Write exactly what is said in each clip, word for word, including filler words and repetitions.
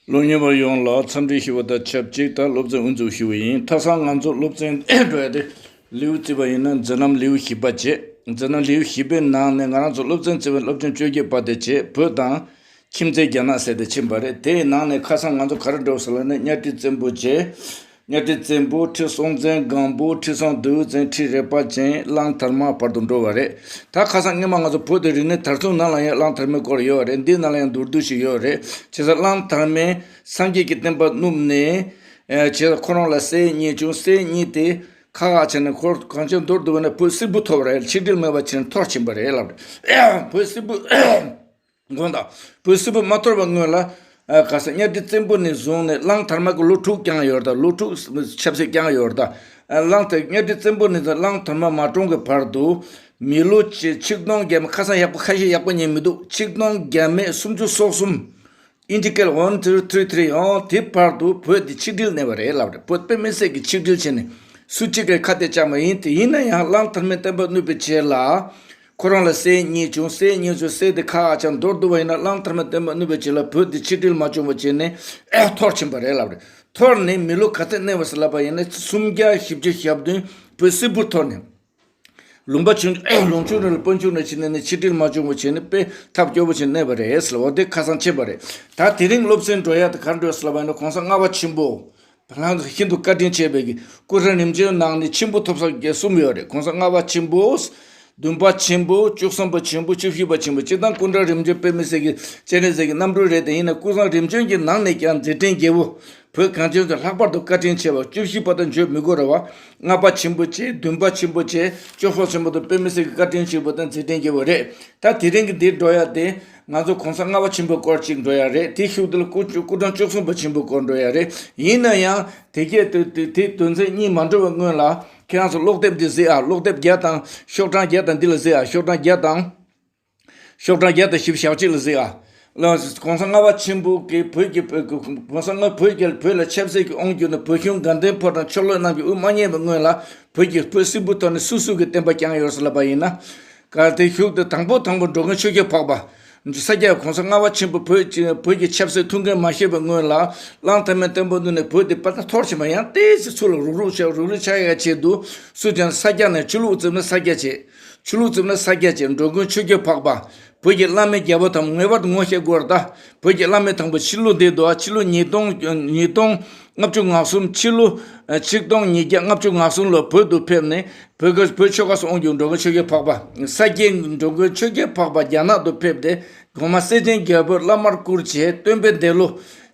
སློབ་གཉེར་བ་ཡོངས་ལ་འཚམས་འདྲི་ཞུ་བ་དང་ཆབས་ཅིག་ཏུ་སློབ་ཚན་དབུ་འཛུགས་ཞུ་བ་ཡིན། ཐ་སང་ང་ཚོ་སློབ་ཚན་འགྲོ་ཡ་དེ་ལེའུ་བརྩིས་པ་ཡིན་ན་མཛད་རྣམ་ལེའུ་བཞི་པ་བྱས། མཛད་རྣམ་ལེའུ་བཞི་པའི་ནང་ནས་ང་རང་ཚོ་སློབ་ཚན་བརྩིས་པའི་སློབ་ཚན་བཅོ་བརྒྱད་པ་དེ་བྱས། བོད་དང་ཁྱིམ་མཚེས་རྒྱ་ནག་ཟེར་དེ་ཕྱིན་པ་རེད། དེའི་ནང་ནས་ཁ་སང་ང་ཚོ་ག་རེ་འགྲོ་ཟེར་ལབ་ན། གཉའ་ཁྲི་བཙན་པོ་བྱས། གཉའ་ཁྲི་བཙན་པོ་ཁྲི་སྲོང་བཙན་སྒམ་པོ། ཁྲི་སྲོང་ལྡེའུ་བཙན། ཁྲི་རལ་པ་ཅན། གླང་དར་མ་བར་དུ་འགྲོ་བ་རེད། ད་ཁ་སང་སྔོན་མ་ང་ཚོ་བོད་དེ་རིག་གནས་དར་ཚུལ་ནང་ལ་ཡང་གླང་དར་མའི་སྐོར་ཡོད་རེད། འདི་ནང་ལ་ཡང་མདོར་བསྡུས་ཤིག་ཡོད་རེད། བྱས་ཙང་གླང་དར་མས་སངས་རྒྱས་ཀྱི་བསྟན་པ་བསྣུབས་ནས། ཨེ། བྱས་ཙང་ཁོ་རང་ལ་སྲས་གཉིས་བྱུང་། སྲས་གཉིས་དེ་ཁ་ཁ་བྱས་ནས་ཁོ་གང་ཅི་མདོར་བསྡུས་པ་ན་བོད་སིལ་བུ་ཐོར་བ་རེད། ཆིག་སྒྲིལ་མེད་པ་བྱས་ནས་འཐོར་ཕྱིན་པ་རེད་ལབ་རེད། བོད་སིལ་བུ། དགོངས་དག་བོད་སིལ་བུ་མ་འཐོར་བའི་སྔོན་ལ། ཨ། ག་ས་གཉའ་ཁྲི་བཙན་པོ་ནས་བཟུང་ནས་གླང་དར་མ་གི་ལོ་དྲུག་བསྐྱངས་ཡོད་རེད་ད། ལོ་དྲུག་ཆབ་སྲིད་བསྐྱངས་ཡོད་རེད་ད། ཨ། གླང་དེ་གཉའ་ཁྲི་བཙན་པོ་ནས་བཟུང་གླང་དར་མ་མ་གྲོངས་ཀྱི་བར་དུ་མི་ལོ་ཆིག་ཆིག་སྟོང་བརྒྱ་མེད། ཁ་སང་ཡག་པོ་ཁ་ཤས་ཡག་པོ་ཉན་མི་འདུག་ཆིག་སྟོང་བརྒྱ་མེད་སུམ་ཅུ་སོ་གསུམ། ཨིན་ཇི་སྐད་ལ་ཝན་ཊུ་ཐི་རི་ཐི་རི་ཡང་དེ་བར་དུ་བོད་འདི་ཆིག་སྒྲིལ་གནས་པ་རེད་ལབ་རེད། བོད་དཔེ་མི་སྲིད་ཀྱི་ཆིག་སྒྲིལ་བྱས་ནས་སུ་གཅིག་གིས་ཁ་གཏད་བཅག་མ་ཡིན། དེ་ཡིན་ན་ཡང་གླང་དར་མའི་བསྟན་པ་བསྣུབས་པའི་རྗེས་ལ། ཁོ་རང་ལ་སྲས་གཉིས་བྱུང་། སྲས་གཉིས་བྱུང་། སྲས་དེ་ཁ་ཁ་བྱས། མདོར་བསྡུས་པ་ཡིན་ན་གླང་དར་མའི་བསྟན་པ་བསྣུབས་པའི་རྗེས་ལ་བོད་འདི་ཆིག་སྒྲིལ་མ་བྱུང་བ་བྱས་ནས་ཨེ་འཐོར་ཕྱིན་པ་རེད་ལབ་རེད། འཐོར་ནས་མི་ལོ་ག་ཚོད་གནས་པ་ཟེར་ལབ་པ་ཡིན་ན་སུམ་བརྒྱ་བཞི་བཅུ་ཞེ་བདུན་བོད་སིལ་བུར་འཐོར་ནས། ལུང་པ་ཆུང་ལུང་ཆུང་རེ་ལ་སྤུན་ཆུང་རེ་བྱས་ནས་ནི་ཆིག་སྒྲིལ་མ་བྱུང་བ་བྱས་ནས་དཔེ་ཐབས་སྐྱོ་པོ་བྱས་གནས་པ་རེད་ཟེར་ལབ་པ་དེ་ཁ་སང་ཕྱིན་པ་རེད། ད་དེ་རིང་སློབ་ཚན་འགྲོ་ཡ་དེ་ག་རེ་འགྲོ་ཟེར་ལབ་པ་ཡིན་ན། གོང་ས་ལྔ་པ་ཆེན་པོ། བོད་ལྷ་ཤིན་ཏུ་བཀའ་དྲིན་ཆེ་བའི་གི་སྐུ་ཕྲེང་རིམ་བྱོན་ནང་ནས་ཆེན་པོ་ཐོབ་ས་གསུམ་ཡོད་རེད། གོང་ས་ལྔ་པ་ཆེན་པོ། བདུན་པ་ཆེན་པོ། བཅུ་གསུམ་པ་ཆེན་པོ། བཅུ་བཞི་པ་ཆེན་པོ། སྤྱིར་བཏང་སྐུ་ཕྲེང་རིམ་བྱོན་དཔེ་མི་སྲིད་ཀྱི་སྤྱན་རས་གཟིགས་ཀྱི་རྣམ་སྤྲུལ་རེད་དེ། ཡིན་ན་ཀུན་བཟང་རིམ་བྱོན་གྱི་ནང་ནས་ཀྱང་མཛད་འཕྲིན་རྒྱས་པོ། བོད་གངས་ཅན་ཚོ་ལྷག་པར་དུ་བཀའ་དྲིན་ཆེ་བ། བཅུ་བཞི་པ་དང་བརྗོད་མི་དགོས་ར་བ། ལྔ་པ་ཆེན་པོ་བྱས། བདུན་པ་ཆེན་པོ་བྱས། བཅུ་གསུམ་ཆེན་པོ་དང་དཔེ་མི་སྲིད་ཀྱི་བཀའ་དྲིན་ཆེ་བ་དང་མཛད་འཕྲིན་རྒྱས་པོ་རེད། ད་དེ་རིང་གི་འདིར་འགྲོ་ཡ་དེ་ང་ཚོ་གོང་ས་ལྔ་པ་ཆེན་པོའི་སྐོར་ཅིག་འགྲོ་ཡ་རེད། དེ་ཤུགས་དེ་ལ་སྐུ་སྐུ་ཕྲེང་བཅུ་གསུམ་པ་ཆེན་པོའི་སྐོར་འགྲོ་ཡ་རེད། ཡིན་ན་ཡང་དེ་གས་དེ་དེ་དོན་ཚན་གཉིས་མ་འགྲོ་བའི་སྔོན་ལ་ཁྱེད་རང་ཚོ་ཀློག་དེབ་འདི་གཟིགས་ཨ། ཀློག་དེབ་བརྒྱ་དང་། ཤོག་གྲངས་བརྒྱ་དང་འདི་ལ་གཟིགས་ཨ། ཤོག་གྲངས་བརྒྱ་དང་། ཤོག་གྲངས་བརྒྱ་དང་བཞི་བཅུ་ཞེ་གཅིག་ལ་གཟིགས་ཨ། ལ། གོང་ས་ལྔ་པ་ཆེན་པོ་གིས་བོད་ཀྱི་བོད་ཀྱི་གོང་ས་ལྔ་བོད་ཀྱི་བོད་ལ་ཆབ་སྲིད་ཀྱི་དབང་བསྒྱུར་ནས། བོད་གཞུང་དགའ་ལྡན་ཕོ་བྲང་ཕྱོགས་ལྷུང་རྣམས་ཀྱིས་དབུ་མ་བརྙེས་པའི་སྔོན་ལ་བོད་ཀྱི་བོད་སིལ་བུར་འཐོར་ནས་སུ་སུ་གིས་བསྟན་པ་བསྐྱངས་ཡོད་ཟེར་ལབ་པ་ཡིན་ན། ག་དེ་ཤུགས་དེ་དང་པོ་དང་པོ་འགྲོ་མགོན་ཆོས་རྒྱལ་འཕགས་པ། ས་སྐྱ་གོང་ས་ལྔ་པ་ཆེན་པོ་བོད་ཀྱི་བོད་ཀྱི་ཆབ་སྲིད་ཐུགས་འགན་མ་བཞེས་པའི་སྔོན་ལ་གླང་དར་མའི་བསྟན་པ་བསྣུབས་ནས་བོད་དེ་དཔེ་ད་འཐོར་ཕྱིན་པ། ཡང་ཏོག་ཙམ་ཚུར་ལ་རུག་རུག་བྱ་རུག་རུག་བྱ་ཡ་ཆེད་དུ་སུ་ཀྱང་ས་སྐྱ་ནས་ཆོས་ལུགས་བཙུགས་ན་ས་སྐྱ་བྱས། ཆོས་ལུགས་བཙུགས་ན་ས་སྐྱ་བྱས། འགྲོ་མགོན་ཆོས་རྒྱལ་འཕགས་པ། བོད་ཀྱི་བླ་མའི་རྒྱལ་པོ་དང་། ངེས་པར་དུ་ངོ་ཤེས་དགོས་རེད་ད། བོད་ཀྱི་བླ་མའི་དང་པོ་ཕྱི་ལོ་འདི་འདུག་ཨ། ཕྱི་ལོ་ཉིས་སྟོང་ཉིས་སྟོང་ལྔ་བཅུ་ང་གསུམ། ཕྱི་ལོ་ཆིག་སྟོང་ཉིས་བརྒྱ་ལྔ་བཅུ་ང་གསུམ་ལོར་བོད་དུ་ཕེབས་ནས་བོད་ཀྱི་བོད་ཆོལ་ཁ་གསུམ་དབང་བསྒྱུར་འགྲོ་མགོན་ཆོས་རྒྱལ་འཕགས་པ། ས་སྐྱའི་འགྲོ་མགོན་ཆོས་རྒྱལ་འཕགས་པ་རྒྱ་ནག་ཏུ་ཕེབས་ཏེ་གོང་མ་སེ་ཆེན་རྒྱལ་པོས་བླ་མར་བཀུར་བྱས། སྟོན་པའི་འདས་ལོ་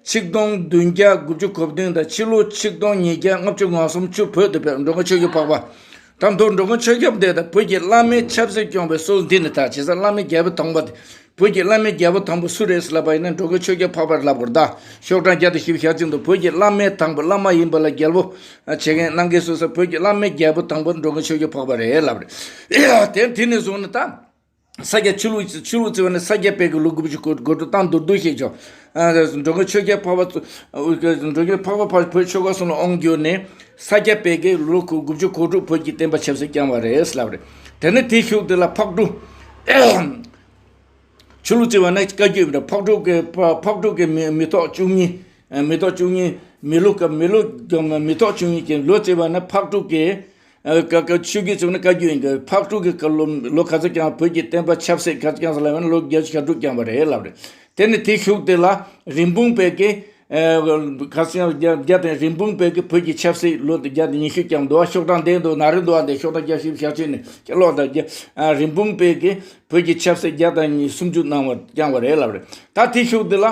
ཆིག་སྟོང་བདུན་བརྒྱ་དགུ་བཅུ་གོ་བདུན་དང་ཕྱི་ལོ་ཆིག་སྟོང་ཉིས་བརྒྱ་ལྔ་བཅུ་ང་གསུམ་ཕྱོགས་བོད་དུ་ཕེབས། འགྲོ་མགོན་ཆོས་རྒྱལ་འཕགས་པ། ད་མདོར་འགྲོ་མགོན་ཆོས་རྒྱལ་འདས་དང་བོད་ཀྱི་བླ་མའི་ཆབ་སྲིད་སྐྱོང་བའི་སྲོལ་འདི་ནི་ད། བྱས་ཙང་བླ་མའི་རྒྱལ་པོ་དང་པོ་དེ། བོད་ཀྱི་བླ་མའི་རྒྱལ་པོ་དང་པོ་སུ་རེད་ཟེར་ལབ་པ་ཡིན་ན་འགྲོ་མགོན་ཆོས་རྒྱལ་འཕགས་པར་ལབ་དགོས་རེད་ད། ཤོག་གྲངས་བརྒྱ་དང་བཞི་བཅུ་ཞེ་གཅིག་འདུག་བོད་ཀྱི་བླ་མའི་དང་པོ། བླ་མ་ཡིན་པ་ལ་རྒྱལ་པོ་བྱེད་མཁན་གནང་མཁན་སུ་ཟེར། བོད་ཀྱི་བླ་མའི་རྒྱལ་པོ་དང་པོ་འགྲོ་མགོན་ཆོས་རྒྱལ་འཕགས་པ་རེད་ལབ་རེད། དེ་དེ་ནས་བཟུང་ནས་ད། ས་སྐྱ་ཆོས་ལུགས་ཆོས་ལུགས་བརྩི་བ་ནི་ས་སྐྱ་པའི་གི་ལོ་དགུ་བཅུ་གོ་དྲུག་དང་མདོར་བསྡུས་ཤིག་ཆོག་འགྲོ་མགོན་ཆོས་རྒྱལ་འཕགས་པ། འགྲོ་མགོན་འཕགས་པ་ཕར་བོད་ཆོལ་ཁ་གསུམ་ལ་དབང་བསྒྱུར་ནས་ས་སྐྱ་པའི་གི་ལོ་དགུ་བཅུ་གོ་དྲུག་བོད་ཀྱི་བསྟན་པ་ཆབ་སྲིད་བསྐྱངས་པ་རེད་ལབ་རེད། དེ་ནས་དེའི་གཞུག་དེ་ལ་ཕག་གྲུ། ཆོས་ལུགས་བརྩི་བ་ནི་བཀའ་བརྒྱུད་ཡིན་པ་རེད། ཕག་གྲུ་གི་ཕག་གྲུ་གི་མེ་མེ་ཏོག་བཅུ་གཉིས། མེ་ཏོག་བཅུ་གཉིས། མེ་ལོ་ཀ་མེ་ལོ་མེ་ཏོག་བཅུ་གཉིས་ཀྱི་ལོ་བརྩི་བ་ནི་ཕག་གྲུ་གི། ཨ། ཀ་ཀ་ཆོས་བརྒྱུད་ཚོ་ནི་བཀའ་བརྒྱུད་ཡིན་གྱི། ཕག་གྲུ་གི་བཀའ་ལོ་ལོ་ག་ཚོད་བསྐྱངས། བོད་ཀྱི་བསྟན་པ་ཆབ་སྲིད་ག་ཚོད་བསྐྱངས་ཟེར་ལབ་ན་ལོ་བརྒྱད་ཅུ་གྱ་དྲུག་བསྐྱངས་པ་རེད་ལབ་རེད། དེ་ནས་དེའི་གཞུག་དེ་ལ་རིན་སྤུངས་པའི་གི། ཨ། ག་ཚོད་བསྐྱངས། བརྒྱ་བརྒྱ་དང་རིན་སྤུངས་པའི་གི་བོད་ཀྱི་ཆབ་སྲིད་ལོ་དེ་བརྒྱ་དང་ཉི་ཤུ་བསྐྱངས་འདུག་ཤོག་གྲངས་དེ་འདུག་ན་རེ་འདུག་ཨ། འདི་ཤོག་གྲངས་བརྒྱ་བཞི་བཅུ་ཞེ་གཅིག་ནས་ཀློག་དང་། རྒྱ། ཨ། རིན་སྤུངས་པའི་གི་བོད་ཀྱི་ཆབ་སྲིད་བརྒྱ་དང་ཉི་སུམ་ཅུ་གནང་བ་བསྐྱངས་པ་རེད་ལབ་རེད། ད་དེའི་གཞུག་དེ་ལ།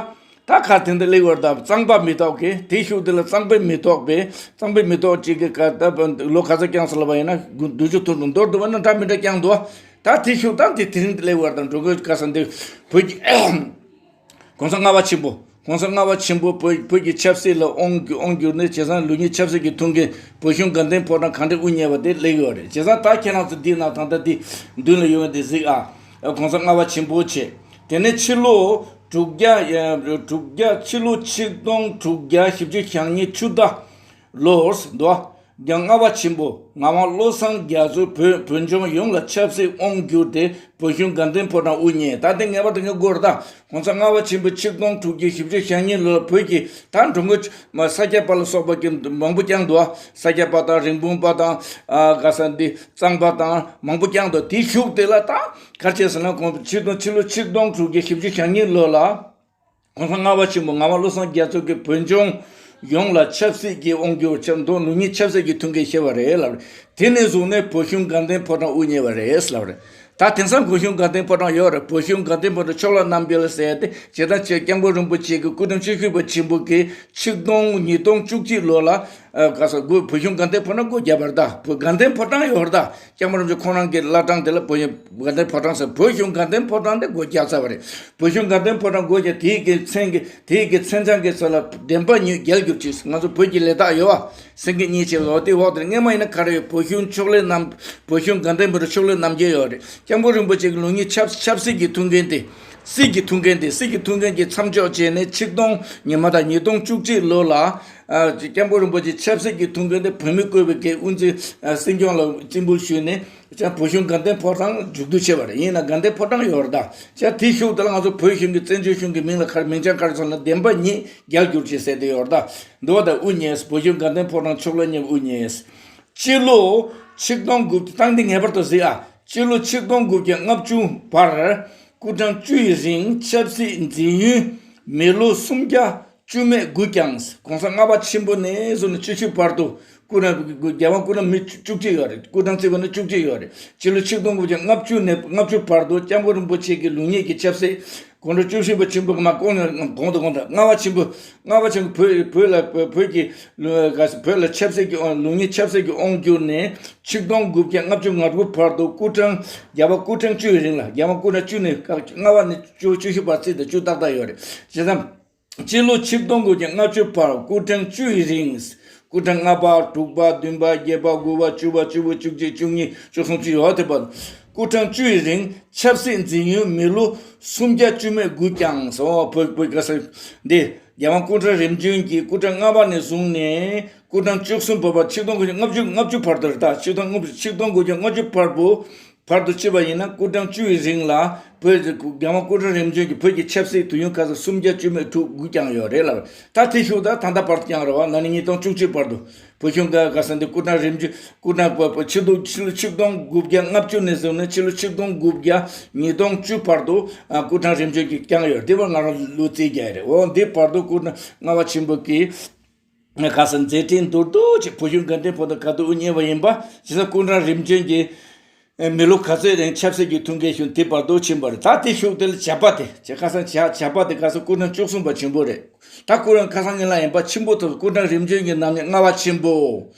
ད་ག་དེ་འདི་ལེགས་པར་དང་གཙང་པ་མེ་ཏོག་གིས། དེའི་གཞུག་དེ་ལ་གཙང་པའི་མེ་ཏོག་པས། གཙང་པའི་མེ་ཏོག་གཅིག་གིས་ག་ད་ལོ་ག་ཚོད་བསྐྱངས་ཟེར་ལབ་པ་ཡིན་ན་བདུན་ཅུ་དོན་དྲུག། མདོར་བསྡུ་བ་ན་འདྲ་མི་འདྲ་བསྐྱངས་འདུག་ད་དེའི་གཞུག་ད་འདི་དེ་རིང་འདི་ལེགས་པར་དང་འགྲོ་མགོན་ག་ས་འདི་བོད་ཀྱི་གོང་ས་ལྔ་པ་ཆེན་པོ། གོང་ས་ལྔ་པ་ཆེན་པོ་བོད་བོད་ཀྱི་ཆབ་སྲིད་ལ་དབང་དབང་བསྒྱུར་ནས། བྱས་ཙང་ལུགས་གཉིས་ཆབ་སྲིད་ཀྱི་ཐུགས་འགན་བོད་གཞུང་དགའ་ལྡན་ཕོ་བྲང་གང་འདྲ་དབུ་བརྙེས་པ་དེ་ལེགས་ཡོད་རེད། བྱས་ཙང་ད་ཁྱེད་རང་ཚོ་འདི་ན་ད་ལྟ་འདི་མདུན་ལ་ཡོང་བ་འདི་གཟིགས་ཨ། གོང་ས་ལྔ་པ་ཆེན་པོ་བྱས། དེ་ནས་ཕྱི་ལོ་དྲུག་བརྒྱ། དྲུག་བརྒྱ། ཕྱི་ལོ་ཆིག་སྟོང་དྲུག་བརྒྱ་བཞི་བཅུ་ཞེ་གཉིས་ཆུ་ཟླ་ལོར་འདུག་ཀྱང་ལྔ་པ་ཆེན་པོ་ངག་དབང་བློ་བཟང་རྒྱ་མཚོས་བོད་བོད་ལྗོངས་ཡོངས་ལ་ཆབ་སྲིད་དབང་བསྒྱུར་ཏེ་བོད་གཞུང་དགའ་ལྡན་ཕོ་བྲང་དབུ་བརྙེས། ད་ལྟའི་ངེས་པར་དུ་ངས་དགོས་རེད་ད། གོང་ས་ལྔ་པ་ཆེན་པོས་ཆིག་སྟོང་དྲུག་བརྒྱ་བཞི་བཅུ་ཞེ་གཉིས་ལོར་བོད་ཀྱི་ད་འགྲོ་མགོན་ས་སྐྱ་པ་ལ་སོགས་པ་གི་མང་པོ་བསྐྱངས་འདུག་ས་སྐྱ་པ་དང་རིན་སྤུངས་པ་དང་ག་ས་འདི་གཙང་པ་དང་མང་པོ་བསྐྱངས་འདུག་དེའི་གཞུག་དེ་ལ་ད་ག་རེ་བྱས་ཟེར་ན། གོང་ཆིག་སྟོང་ཕྱི་ལོ་ཆིག་སྟོང་དྲུག་བརྒྱ་བཞི་བཅུ་ཞེ་གཉིས་ལོ་ལ། གོང་ས་ལྔ་པ་ཆེན་པོ་ངག་དབང་བློ་བཟང་རྒྱ་མཚོ་གིས་བོད་ལྗོངས་ཡོངས་ལ་ཆབ་སྲིད་ཀྱི་དབང་བསྒྱུར་ཆབ་མདོ་ལུགས་གཉིས་ཆབ་སྲིད་ཀྱི་ཐུགས་འགན་བཞེས་པ་རེད་ལབ་རེད། དེ་ནས་བཟུང་ནས་བོད་གཞུང་དགའ་ལྡན་ཕོ་བྲང་དབུ་བརྙེས་པ་རེད་ལབ་རེད། ད་དེང་སང་བོད་གཞུང་དགའ་ལྡན་ཕོ་བྲང་ཡོད་རེད། བོད་གཞུང་དགའ་ལྡན་ཕོ་བྲང་ཕྱོགས་ལ་རྣམ་རྒྱལ་ཟེར་ཏེ་བྱས་ཙང་ཆེ་སྐྱབས་མགོན་རིན་པོ་ཆེ་གི་སྐུ་ཕྲེང་བཅུ་བཞི་པ་ཆེན་པོ་གིས་ཆིག་སྟོང་ཉིས་སྟོང་བཅུ་གཅིག་ལོ་ལ་ག་ས་བོད་གཞུང་དགའ་ལྡན་ཕོ་བྲང་སྒོ་བརྒྱབ་པ་རེད། ད་བོད་དགའ་ལྡན་ཕོ་བྲང་ཡོད་རེད། ད་སྐྱབས་མགོན་རིན་པོ་ཆེ་ཁོང་རང་གི་བླ་བྲང་དེ་ལ་བོད་དགའ་ལྡན་ཕོ་བྲང་ཟེར། བོད་གཞུང་དགའ་ལྡན་ཕོ་བྲང་དེ་སྒོ་བརྒྱབ་ཚར་བ་རེད། བོད་གཞུང་དགའ་ལྡན་ཕོ་བྲང་སྒོ་བརྒྱབ། དེའི་གི་མཚན་གི་དེའི་གི་མཚན་བྱང་གི་ཚུལ་ལ་བདེན་པ་ཉིད་རྒྱལ་གྱུར་ཅིག་ང་ཚོ་བོད་ཀྱི་ལས་རྟགས་ཡོད་བ། སེང་གེ་གཉིས་བྱས་འོ་དེ་འོག་དེར་སྔས་མ་ཡིན་ན་ག་རེ་ཡོད། བོད་གཞུང་ཕྱོགས་ལས་རྣམ་བོད་གཞུང་དགའ་ལྡན་ཕོ་བྲང་ཕྱོགས་ལས་རྣམ་རྒྱལ་ཡོད་རེད། སྐྱབས་མགོན་རིན་པོ་ཆེ་གི་ལུགས་གཉིས་ཆབ་ཆབ་སྲིད་ཀྱི་ཐུགས་འགན་དེ། སྲིད་ཀྱི་ཐུགས་འགན་དེ། སྲིད་ཀྱི་ཐུགས་འགན་གྱི་མཚམས་འཇོག་བྱས་ནས་ཆིག་སྟོང་ཉི་མ་དང་ཉིས་སྟོང་བཅུ་གཅིག་ལོ་ལ། ཨ་སྐྱབས་མགོན་རིན་པོ་ཆེ་ཆབ་སྲིད་ཀྱི་ཐུགས་འགན་དེ་བོད་མི་བསྐོས་པའི་གི་དབུ་འཛིན་ཨ་སྲིད་སྐྱོང་ལ་རྩིས་འབུལ་ཞུས་ནས་ཅང་བོད་གཞུང་དགའ་ལྡན་ཕོ་བྲང་མཇུག་བསྡུ་བྱས་པ་རེད། ཡིན་ན་དགའ་ལྡན་ཕོ་བྲང་ཡོད་རེད། ད་ཅང་དེའི་གཞུག་དེ་ལ་ང་ཚོ་བོད་གཞུང་གི་བཙན་བྱོལ་གཞུང་གི་མིང་ལ་ག་རེ་མིང་བྱང་ག་རེ་ཚང་ན་བདེན་པ་ཉིད་རྒྱལ་གྱུར་ཅིག་ཟེར་དེ་ཡོད་རེད། ད་འདི་བ་ད་དབུ་བརྙེས། བོད་གཞུང་དགའ་ལྡན་ཕོ་བྲང་ཕྱོགས་ལས་རྙེད་དབུ་བརྙེས། སྤྱི་ལོ་ཆིག་སྟོང་དགུ་བརྒྱ་སྟངས་འདི་ངེས་པར་དུ་གཟིགས་ཨ། སྤྱི་ལོ་ཆིག་སྟོང་དགུ་བརྒྱ་ལྔ་བཅུ་བར་སྐུ་ཕྲེང་བཅུ་ཡི་རིང་ཆབ་སྲིད་འཛིན་ཡུན་མི་ལོ་སུམ་བརྒྱ་བཅུ་མེད་དགུ་བསྐྱངས། གོང་ས་ལྔ་པ་ཆེན་པོ་ནས་བཟུང་ནས་བཅུ་བཞི་བར་དུ་སྐུ་ཕྲེང་རྒྱལ་དབང་སྐུ་ཕྲེང་མི་བཅུ་གཅིག་ཡོད་རེད། སྐུ་ཕྲེང་བརྩི་བ་ནི་བཅུ་གཅིག་ཡོད་རེད། སྤྱི་ལོ་ཆིག་སྟོང་དགུ་བརྒྱ་ལྔ་བཅུ་ནས་ལྔ་བཅུ་བར་དུ་སྐྱབས་མགོན་རིན་པོ་ཆེ་གི་ལུགས་གཉིས་ཀྱི་ཆབ་སྲིད། དགོངས་དག་བཅུ་བཞི་པ་ཆེན་པོ་གི་མ་གོང་ནས་གོང་དུ་གོང་དུ་ལྔ་པ་ཆེན་པོ། ལྔ་པ་ཆེན་པོ་བོད་བོད་ལ་བོད་ཀྱི་བོད་ལ་ཆབ་སྲིད་ཀྱི་ལུགས་གཉིས་ཆབ་སྲིད་ཀྱི་དབང་བསྒྱུར་ནས་ཆིག་སྟོང་དགུ་བརྒྱ་ལྔ་བཅུ་ང་དགུ་བར་དུ་སྐུ་ཕྲེང་རྒྱལ་བ་སྐུ་ཕྲེང་བཅུ་ཡི་རིང་ལ་རྒྱལ་བ་སྐུ་ཕྲེང་བཅུ་ནས་ལྔ་པ་ནས་བཅུ་བཅུ་བཞི་བར་རྩིས་དང་བཅུ་ཏག་ཏག་ཡོད་རེད། བྱས་ཙང་། སྤྱི་ལོ་ཆིག་སྟོང་དགུ་བརྒྱ་ལྔ་བཅུ་བར་སྐུ་ཕྲེང་བཅུ་ཡི་རིང་། སྐུ་ཕྲེང་ལྔ་པ་དྲུག་པ་བདུན་པ་བརྒྱད་པ་དགུ་པ་བཅུ་པ་བཅུ་དགུ་བཅུ་གཅིག་བཅུ་གཉིས་བཅུ་གསུམ་བཅུ་ཡོད་དེ་བར། སྐུ་ཕྲེང་བཅུ་ཡི་རིང་ཆབ་སྲིད་འཛིན་ཡུན་མི་ལོ་སུམ་བརྒྱ་བཅུ་མེད་དགུ་བསྐྱངས་སོ། བོད་བོད་ག་ས་འདི་རྒྱལ་དབང་སྐུ་ཕྲེང་རིམ་བྱོན་གྱིས་སྐུ་ཕྲེང་ལྔ་པ་ནས་བཟུང་ནས་སྐུ་ཕྲེང་བཅུ་གསུམ་པ་བར་ཆིག་སྟོང་དགུ་བརྒྱ་ལྔ་བཅུ་ལྔ་བཅུ་བར་དུ་རེད། ད་ཆིག་སྟོང་ཆིག་སྟོང་དགུ་བརྒྱ་ལྔ་བཅུ་བར་དུ། བར་དུ་བྱས་པ་ཡིན་ན་སྐུ་ཕྲེང་བཅུ་ཡི་རིང་ལ་བོད་རྒྱལ་དབང་སྐུ་ཕྲེང་རིམ་བྱོན་གྱིས་བོད་ཀྱི་ཆབ་སྲིད་དུས་ཡུན་ཁ་སང་སུམ་བརྒྱ་བཅུ་མེད་དྲུག་དགུ་བསྐྱངས་ཡོད་རེད་ལབ། ད་དེ་ཤུགས་ད་ད་ལྟ་བར་དུ་བསྐྱངས་རེད་བ། ན་ནིང་ཉིས་སྟོང་བཅུ་གཅིག་བར་དུ་བོད་གཞུང་ག་ག་ས་འདི་སྐུ་ཕྲེང་རིམ་བྱོན་སྐུ་ཕྲེང་བོད་ཕྱི་དུ་ཕྱི་ལོ་ཆིག་སྟོང་དགུ་བརྒྱ་ལྔ་བཅུ་ནས་བཟུང་ནས་ཕྱི་ལོ་ཆིག་སྟོང་དགུ་བརྒྱ་ཉིས་སྟོང་བཅུ་བར་དུ་སྐུ་ཕྲེང་རིམ་བྱོན་གྱིས་བསྐྱངས་ཡོད། དེ་བར་ང་རང་ལོ་རྩིས་རྒྱག་ཡ་རེད། འོ་འདི་བར་དུ་སྐུ་ཕྲེང་ལྔ་པ་ཆེན་པོ་གིས་ག་ས་མཛད་འཕྲིན་མདོར་བསྡུས་ཅིག་བོད་གཞུང་དགའ་ལྡན་ཕོ་བྲང་ག་དུས་དབུ་བརྙེས་པ་ཡིན་པ། བྱས་ཙང་སྐུ་ཕྲེང་རིམ་བྱོན་གྱིས། མི་ལོ་ག་ཚོད་རིང་ཆབ་སྲིད་ཀྱི་ཐུགས་འགན་བཞེས་དེ་བར་དུ་ཕྱིན་པ་རེད། ད་དེ་ཤུགས་དེ་ལ་ཇག་པ་དེ་ཇག་ཁ་སང་ཇག་ཇག་པ་དེ་ག་ས་སྐུ་ཕྲེང་བཅུ་གསུམ་པ་ཆེན་པོ་རེད། ད་སྐུ་ཕྲེང་ཁ་སང་ངེད་ལ་ཡིན་པ་ཆེན་པོ་ཐོབ། སྐུ་ཕྲེང་རིམ་བྱོན་གྱི་ནང་ནས་ལྔ་པ་ཆེན་པོ།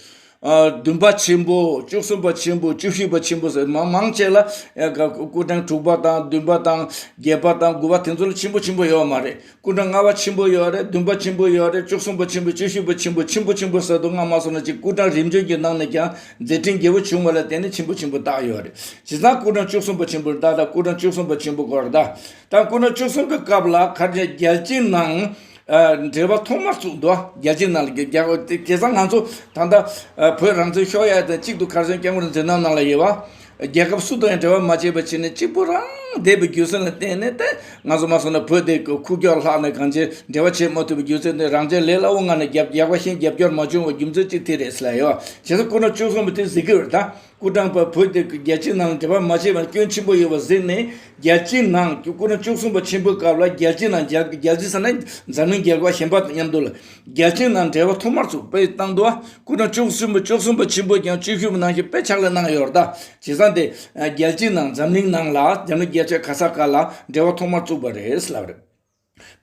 ཨ་བདུན་པ་ཆེན་པོ། བཅུ་གསུམ་པ་ཆེན་པོ། བཅུ་བཞི་པ་ཆེན་པོ་ཟེར་མང་མང་ཆེ་ལ་ཡ་ག་སྐུ་ཕྲེང་དྲུག་པ་དང་བདུན་པ་དང་བརྒྱད་པ་དང་དགུ་པ་དེ་ཚོ་ལ་ཆེན་པོ་ཆེན་པོ་ཡོད་མ་རེད། སྐུ་ཕྲེང་ལྔ་པ་ཆེན་པོ་ཡོད་རེད། བདུན་པ་ཆེན་པོ་ཡོད་རེད། བཅུ་གསུམ་པ་ཆེན་པོ། བཅུ་བཞི་པ་ཆེན་པོ། ཆེན་པོ་ཆེན་པོ་ཟེར་དུས་ང་མ་སོང་ན་ཅིག་སྐུ་ཕྲེང་རིམ་བྱོན་གྱི་ནང་ནས་ཀྱང་མཛད་འཕྲིན་རྒྱས་པོ་བྱུང་བ་ལ་བརྟེན་ནས་ཆེན་པོ་ཆེན་པོ་བཏགས་ཡོད་རེད། བྱས་ཙང་སྐུ་ཕྲེང་བཅུ་གསུམ་པ་ཆེན་པོ་རེད། ད་ད་སྐུ་ཕྲེང་བཅུ་གསུམ་པ་ཆེན་པོ་སྐོར་རེད། ད་ད་སྐུ་ཕྲེང་བཅུ་གསུམ་པའི་སྐབས་ལ་ག་རེ་རྒྱལ་སྤྱིའི་ནང་ཨ་འབྲེལ་བ་ཐོག་མར་བཙུགས་འདུག་རྒྱལ་སྤྱིའི་ནང་ལ་རྒྱ་རྒྱ་དེ་བྱས་ཙང་ང་ཚོ་ད་ལྟ་ཨ་བོད་རང་བཙན་ཤོར་ཡ་དང་གཅིག་ཏུ་ག་རེ་ཟེར་ན་སྐྱབས་མགོན་མཛད་རྣམ་ནང་ལ་ཡོད་བ། རྒྱལ་ཁབ་སུ་དང་ཡང་འབྲེལ་བ་མ་བྱས་པ་བྱས་ནས་གཅིག་པུ་རང་བསྡད་པའི་རྒྱུ་མཚན་ལ་བརྟེན་ནས་ད་ང་ཚོ་མ་སོང་ན་བོད་དེ་ཁུག་ཀྱོག་ལྷག་ནས་གང་ཅི་འབྲེལ་བ་བྱེད་མ་ཐུབ་པའི་རྒྱུ་མཚན་དེ་རང་ཅག་ལས་སླ་བོ་ངང་ནས་རྒྱབ་རྒྱག་པ་བཞིན་རྒྱབ་སྐྱོར་མ་བྱུང་བའི་རྒྱུ་མཚན་གཅིག་དེ་རེད་ཟེར་ལ་ཡོད། བྱས་ཙང་སྐུ་ཕྲེང་བཅུ་གསུམ་པ་དེ་གཟིགས་ཀྱི་ཡོད་རེད་ད། སྐུ་ཕྲེང་པ་བོད་དེ་རྒྱལ་སྤྱིའི་ནང་ལ་འབྲེལ་བ་མ་བྱས་པར་སྐྱོན་ཆེན་པོ་ཡོད་པ་གཟིགས་ནས་རྒྱལ་སྤྱིའི་ནང་སྐུ་ཕྲེང་བཅུ་གསུམ་པ་ཆེན་པོའི་སྐབས་ལ་རྒྱལ་སྤྱིའི་ནང་རྒྱལ་རྒྱལ་སྤྱི་ཟེར་ན་འཛམ་གླིང་རྒྱལ་ཁབ་གཞན་པ་དང་མཉམ་དུ་ལ་རྒྱལ་སྤྱིའི་ནང་འབྲེལ་བ་ཐོག་མར་བཙུགས་པའི་སྟངས་དུ་སྐུ་ཕྲེང་བཅུ་གསུམ་པ་བཅུ་གསུམ་པ་ཆེན་པོས་ཀྱང་བཅུ་བཞི་པ་ནང་བཞིན་དཔེ་ཕྱག་ལས་གནང་ཡོད་རེད་ད། བྱས་ཙང་དེ་རྒྱལ་སྤྱིའི་ནང་འཛམ་གླིང་ནང་ལ་འཛམ་གླིང་རྒྱལ་ཁབ་ག་ས་ག་ལ་འབྲེལ་བ་ཐོག་མར་བཙུགས་པ་རེད་ལབ་རེད།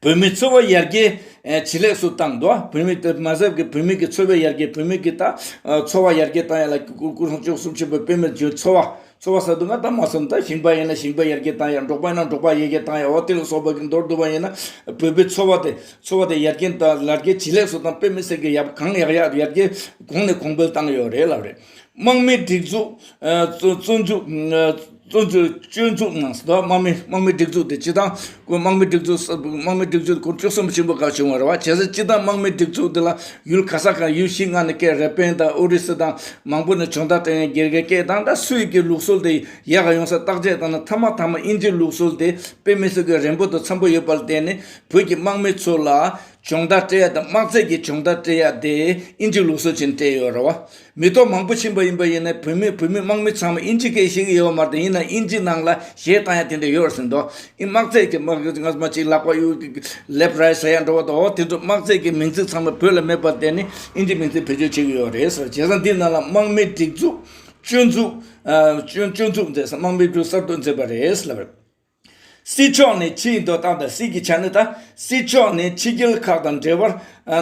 བོད་མིའི་འཚོ་བ་ཡར་རྒྱས་ཨེ་ཇེ་ལེགས་སུ་བཏང་འདུག་བོད་མི་དེ་མ་ཟད་ཀྱི་བོད་མི་གི་འཚོ་བའི་ཡར་རྒྱས། བོད་མི་གི་ད་ཨ་འཚོ་བ་ཡར་རྒྱས་བཏང་ཡ་ལ་སྐུ་སྐུ་སྲུང་བཅུ་གསུམ་ཆེན་པོའི་དཔེ་མེད་བརྗོད། འཚོ་བ་འཚོ་བ་ཟེར་དུས་ང་ད་མ་སོང་ད་ཞིང་པ་ཡིན་ན་ཞིང་པ་ཡར་རྒྱས་བཏང་ཡ། འབྲོག་པ་ཡིན་ན་འབྲོག་པ་ཡར་རྒྱས་བཏང་ཡ། འོ་དེ་ལ་སོགས་པ་གི་མདོར་བསྡུ་བ་ཡིན་ན་བོད་པའི་འཚོ་བ་དེ་འཚོ་བ་དེ་ཡར་རྒྱས་དང་ལར་རྒྱས་ཇེ་ལེགས་སུ་དང་དཔེ་མི་སྲིད་ཀྱི་ཡར་གང་ཡག་ཡག་ཡར་རྒྱས་གོང་ནས་གོང་འཕེལ་བཏང་ཡོད་རེད་ལབ་རེད། དམག་མིའི་སྒྲིག་འཛུགས་ཨ་བཙོན་བཙོན་འཇུག་ཨ་ བཙོན་འཇུག་བཙོན་འཇུག་གནང་ཟེར་དོ། དམག་མི་དམག་མི་སྒྲིག་འཛུགས་དེ་སྤྱི་བཏང་ཁོ་དམག་མི་སྒྲིག་འཛུགས་དམག་མི་སྒྲིག་འཛུགས་སྐོར་བཅུ་གསུམ་པ་ཆེན་པོ་སྐབས་བྱུང་བ་རེད་བ། བྱས་ཙང་སྤྱི་བཏང་དམག་མི་སྒྲིག་འཛུགས་དེ་ལ་ཡུལ་ག་ས་གང་ཡུལ་བཞི་ལྔ་ནས་སྐད་རེ་པེན་དང་ཨོ་རི་སི་དང་མང་པོ་ནས་སྦྱོང་བརྡར་སྤྲད་མཁན་སྒེར་གྱི་སྐད་དང་ད་སུའི་གི་ལུགས་སྲོལ་དེ་ཡག་ག་ཡོང་ས་བརྟག་དཔྱད་བཏང་ན་མཐའ་མ་མཐའ་མ་དབྱིན་ཇིའི་ལུགས་སྲོལ་དེ་དཔེ་མི་སྲིད་ཀྱི་རན་པོ་དང་འཚམ་པོ་ཡོད་པ་ལ་བརྟེན་ནས་བོད་ཀྱི་དམག་མི་ཚོ་ལ་སྦྱོང་བརྡར་སྤྲད་ཡ་དང་དམག་རྩལ་གྱི་སྦྱོང་བརྡར་སྤྲད་ཡ་དེ་དབྱིན་ཇིའི་ལུགས་སྲོལ་ཅན་སྤྲད་ཡོད་རེད་བ། མི་ཐོག་མང་པོ་ཕྱིན་པ་ཡིན་པ་ཡིན་ན་བོད་མི་བོད་མི་དམག་མི་ཚང་མ་དབྱིན་ཇི་སྐད་ཤེས་ཀྱི་ཡོད་མ་རེད། ཡིན་ན་དབྱིན་ཇི་ནང་ལ་གཞས་བཏང་ཡ་དེ་འདྲ་ཡོད་རེད་ཟེར་འདུག་ཨི་དམག་རྩལ་གྱི་དམག་ང་ཚོ་མ་གཅིག་ལག་པ་གཡུག་ལེབ་རའི་ཊི་ཟེར་ཡ་འགྲོ་བ་དང་འོ་དེ་ཚོ་དམག་རྩལ་གྱི་མིང་ཚིག་ཚང་མ་བོད་ལ་མེད་པར་བརྟེན་ནས་དབྱིན་ཇི་མིང་ཚིག་བེད་སྤྱོད་བྱེད་ཀྱི་ཡོད་རེད་ཟེར། བྱས་ཙང་འདི་ནང་ལ་དམག་མི་སྒྲིག་འཛུགས་སྐྱོན་འཛུགས་སྐྱོན་སྐྱོན་འཛུགས་མཛད་ས་དམག་མི་སྒྲིག་གསར་གཏོད་མཛད་པ་རེད་ལབ་རེད། སྲིད་ཕྱོགས་ནས་ཕྱིའི་འདོད་སྟངས་དང་སྲིད་ཀྱི་ཆ་ནས་ད་སྲིད་ཕྱོགས་ནས་ཕྱི་རྒྱལ་ཁག་དང་འབྲེལ་བར་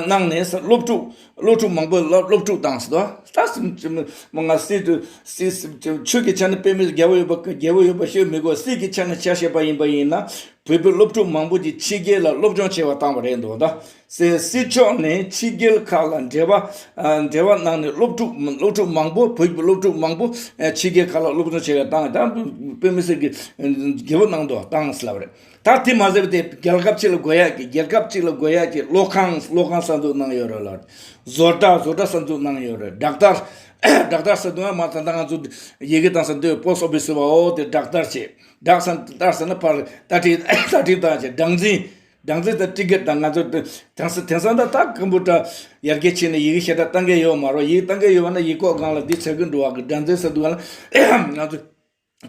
གནང་ནས་སློབ་ཕྲུག་སློབ་ཕྲུག་མང་པོ་སློབ་སློབ་ཕྲུག་བཏང་སོང་། ད་སྲིད་མ་ང་སྲིད་དུ་སྲིད་སྲིད་ཆོས་ཀྱི་ཆ་ནས་དཔེ་མི་རྒྱལ་པོ་ཡོད་པ་རྒྱལ་པོ་ཡོད་པ་ཤོད་མི་དགོས། སྲིད་ཀྱི་ཆ་ནས་ཆ་བཞག་པ་ཡིན་པ་ཡིན་ན་བོད་པའི་སློབ་ཕྲུག་མང་པོ་ཅིག་ཕྱི་རྒྱལ་ལ་སློབ་སྦྱོང་བྱེད་པར་བཏང་བ་རེད་འདུག་ད་སྲིད་སྲིད་ཕྱོགས་ནས་ཕྱི་རྒྱལ་ཁག་ལ་འབྲེལ་བ་འབྲེལ་བ་གནང་ནས་སློབ་ཕྲུག་སློབ་ཕྲུག་མང་པོ་བོད་ཀྱི་སློབ་ཕྲུག་མང་པོ་ཕྱི་རྒྱལ་ཁག་ལ་སློབ་སྦྱོང་བྱེད་པར་བཏང་། ད་དཔེ་མི་སྲིད་ཀྱི་རྒྱལ་པོ་གནང་འདུག་བཏང་ཟེར་ལབ་རེད། ད་དེ་མ་ཟད་པ་དེ་རྒྱལ་ཁབ་གཅིག་ལ་དགོས་ཡག་གི་རྒྱལ་ཁབ་གཅིག་ལ་དགོས་ཡག་གི་གློག་ཁང་གློག་ཁང་གསར་འཛུགས་གནང་ཡོད་རེད་ལ། བཟོ་གྲྭ་བཟོ་གྲྭ་གསར་འཛུགས་གནང་ཡོད་རེད། ཌག་ཊར་ཌག་ཊར་ཟེར་དུས་མ་ད་ལྟ་ང་ཚོ་ཡི་གེ་བཏང་ས་འདི་པོ་སི་ཊི་ཨོ་ཕི་སི་བ་འོ་དེ་ཌག་ཊར་བྱས། ཌག་ཊར་ཟེར་ན་ཕར་ད་ཊི་ད་ཊི་བཏང་བྱས། སྦྲང་རྩི་སྦྲང་རྩི་དང་ཊི་ཀེ་ཊི་དང་ང་ཚོ་དེང་ས་དེང་སང་ད་ད་ཀམ་པུ་ཊར་ཡར་རྒྱས་ཕྱིན་ནས་ཡི་གེ་ཞེ་དྲག་བཏང་གི་ཡོད་མ་རེད། ཡི་གེ་བཏང་གི་ཡོད་པ་ན་ཡི་གེ་ཀོ་སྒང་ལ་འདི་ཚར་གི་འགྲོ་བ་གི་སྦྲང་རྩི་ཟེར་དུས་ལ་ང་ཚོ།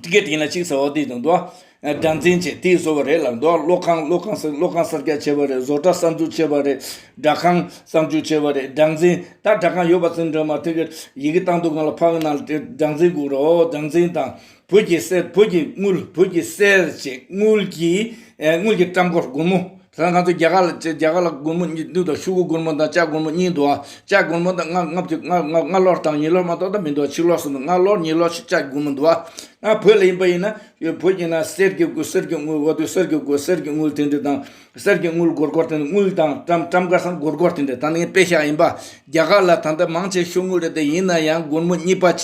ཊི་ཀེ་ཊི་ཡིན་ན་གཅིག་ཟེར་བ་དེ་དང་དུ་བ། སྦྲང་རྩི་བྱས་དེ་བཟོ་བ་རེད་ལ་འདུག་གློག་ཁང་གློག་ཁང་གློག་ཁང་གསར་རྒྱག་བྱས་པ་རེད། བཟོ་གྲྭ་གསར་འཛུགས་བྱས་པ་རེད། སྦྲག་ཁང་གསར་འཛུགས་བྱས་པ་རེད། སྦྲང་རྩི་ད་སྦྲག་ཁང་ཡོད་པ་ཚོ་འདྲ་མ་ཐུག་གི་ཡི་གེ་བཏང་འདུག་གང་ལ་ཕ་གི་ནང་ལ་དེ་སྦྲང་རྩི་དགོས་རེད། འོ་སྦྲང་རྩི་དང་བོད་ཀྱི་གསེར་བོད་ཀྱི་དངུལ་བོད་ཀྱི་གསེར་བྱས་དངུལ་གྱི་དངུལ་གྱི་ཏྲམ་སྐོར་སྒོར་མོ། ད་ང་ཚོ་རྒྱ་གར་ལ་རྒྱ་གར་ལ་སྒོར་མོ་གཉིས་འདུག་ད་ཤོག་གུ་སྒོར་མོ་དང་ལྕགས་སྒོར་མོ་གཉིས་འདུག་ཨ་ལྕགས་སྒོར་མོ་དང་ལྔ་ལྔ་ལྔ་ལྔ་ལོར་དང་ཉིས་ལོར་མ་གཏོགས་ད་མི་འདུག་ཕྱི་ལོགས་སུ་ལྔ་ལོར་ཉིས་ལོར་ཞིག་ལྕགས་སྒོར་མོ་འདུག་ཨ་བོད་ལ་ཡིན་པ་ཡིན་ན་བོད་ཀྱི་ན་གསེར་གྱི་སྒོ་གསེར་གྱི་དངུལ་འོ་དེ་གསེར་གྱི་སྒོ་གསེར་གྱི་དངུལ་དེ་འདྲ་དང་གསེར་གྱི་དངུལ་སྒོར་སྒོར་དེ་འདྲ་དངུལ་དང་ཏྲམ་ཏྲམ་དཀར་སང་སྒོར་སྒོར་དེ་འདྲ་ད་ནི་དཔེ་བཞག་ཡིན་པ་རྒྱ་གར་ལ་ད་ལྟ་མང་ཆེ་ཤོག་དངུལ་རེད། དེ་ཡིན་ན་ཡང་སྒོར་མོ་གཉིས་པ་བྱས་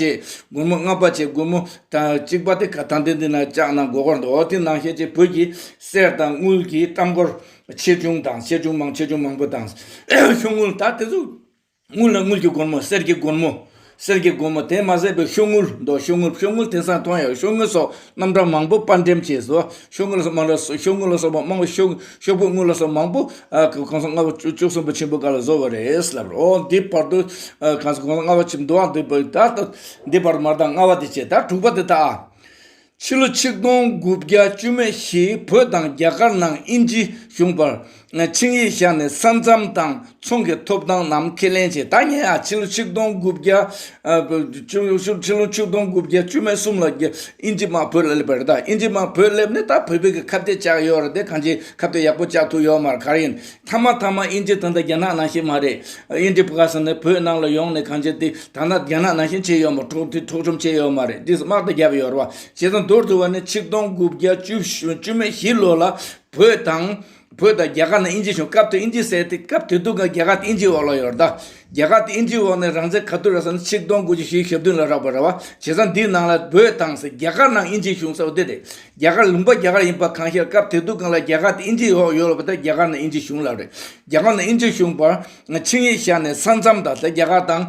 སྒོར་མོ་ལྔ་པ་བྱས་སྒོར་མོ་ད་གཅིག་པ་དེ་ག་ད་འདི་འདི་ན་ལྕགས་ནང་སྒོར་སྒོར་འདུག་འོ་དེ་ནང་བཞིན་བྱས་བོད་ཀྱི་གསེར་དང་དངུལ་གྱི་ཏྲམ་སྐོར། ཆེ་ཆུང་དང་ཆེ་ཆུང་མང་ཆེ་ཆུང་མང་པོ་དང་། ཤོག་དངུལ་ད་དེ་ཚོ། དངུལ་ལ་དངུལ་གྱི་སྒོར་མོ་གསེར་གྱི་སྒོར་མོ། གསེར་གྱི་སྒོར་མོ་དེ་མ་ཟད་པའི་ཤོག་དངུལ་འདུག་ཤོག་དངུལ་ཤོག་དངུལ་དེང་སང་མཐོང་ཡོད། ཤོག་དངུལ་སོགས་རྣམ་གྲངས་མང་པོ་དཔར་འགྲེམས་བྱས་སོ། ཤོག་དངུལ་སོགས་མང་རབས་ཤོག་དངུལ་ལ་སོགས་པ་མང་པོ་ཤོག་ཤོག་བུ་དངུལ་ལ་སོགས་མང་པོ་ཨ་གོང་ས་ལྔ་པ་བཅུ་བཅུ་གསུམ་པ་ཆེན་པོའི་སྐབས་ལ་བཟོ་བ་རེད་ལབ་རེད། འོ་འདི་བར་དུ་ཨ་གོང་ས་ལྔ་པ་ཆེན་པོ་འདུག་ཨ་འདི་བར་ད་ལྟ་འདི་བར་མར་དང་ལྔ་པ་དེ་བྱས་ད་དྲུག་པ་དེ་ད་ཨ། ཕྱི་ལོ་ཆིག་སྟོང་དགུ་བརྒྱ་བཅུ་མེད་བཞི་བོད་དང་རྒྱ་གར་ནང་དབྱིན་ཇི་གཞུང་བར་ཆིངས་ཡིག་བཞག་ནས་ས་མཚམས་དང་ཚོང་གི་ཐོབ་ཐང་རྣམས་ཁས་ལེན་བྱས། ད་ངས་ཨ་ཕྱི་ལོ་ཆིག་སྟོང་དགུ་བརྒྱ་ཨ་ཕྱི་ཕྱི་ཕྱི་ལོ་ཆིག་སྟོང་དགུ་བརྒྱ་བཅུ་མེད་གསུམ་ལ་རྒྱ་དབྱིན་ཇི་དམག་བོད་ལ་སླེབས་པ་རེད། ད་དབྱིན་ཇི་དམག་བོད་སླེབས་ནས་ད་བོད་པའི་གི་ཁ་གཏད་བཅག་ཡོད་རེད་དེ་གང་ཅི་ཁ་གཏད་ཡག་པོ་བཅག་ཐུབ་ཡོད་མ་རེད། ག་རེ་ཡིན། མཐའ་མ་མཐའ་མ་དབྱིན་ཇི་ད་ལྟ་རྒྱ་ནག་ནང་བཞིན་མ་རེད། དབྱིན་ཇི་བཀའ་ཟེར་ནས་བོད་ནང་ལ་ཡོང་ནས་གང་བྱས་ཏེ་ད་ལྟ་རྒྱ་ནག་ནང་བཞིན་བྱས་ཡོད་མ་འཕྲོག་དེ་འཕྲོག་བཅོམ་བྱས་ཡོད་མ་རེད། དེ་དམག་དང་རྒྱབ་ཡོད་རེད་བ། བྱས་ཙང་མདོར་བསྡུ་བ་ནི་ཆིག་སྟོང་དགུ་བརྒྱ་བཅུ་བཅུ་མེད་བཞི་ལོ་ལ་བོད་དང་བོད་དང་རྒྱ་གར་ནང་དབྱིན་ཇི་བྱུང་། སྐབས་དེ་དབྱིན་ཇི་ཟེར་ཏེ་སྐབས་དེ་དུས་ཀ་རྒྱ་གར་དེ་དབྱིན་ཇིའི་འོག་ལ་ཡོད་རེད་ད། རྒྱ་གར་དེ་དབྱིན་ཇིའི་འོག་ནས་རང་བཙན་ག་དུས་རག་ཟེར་ན་ཆིག་སྟོང་དགུ་བརྒྱ་བཞི་བཅུ་ཞེ་བདུན་ལ་རག་པ་རེད་བ། བྱས་ཙང་འདིའི་ནང་ལ་བོད་དང་ཟེར་རྒྱ་གར་ནང་དབྱིན་ཇི་བྱུང་ཟེར་བ་དེ་རེད། རྒྱ་གར་ལུང་པ་རྒྱ་གར་ཡིན་པ་གང་ཤེས། སྐབས་དེ་དུས་སྒང་ལ་རྒྱ་གར་དེ་དབྱིན་ཇིའི་འོག་ཡོད་ལ་བ་དེ་རྒྱ་གར་ནང་དབྱིན་ཇི་བྱུང་ལབ་རེད། རྒྱ་གར་ནང་དབྱིན་ཇི་བྱུང་བར་ཆིངས་ཡིག་བཞག་ནས་ས་མཚམས་དང་དེ་རྒྱ་གར་དང་།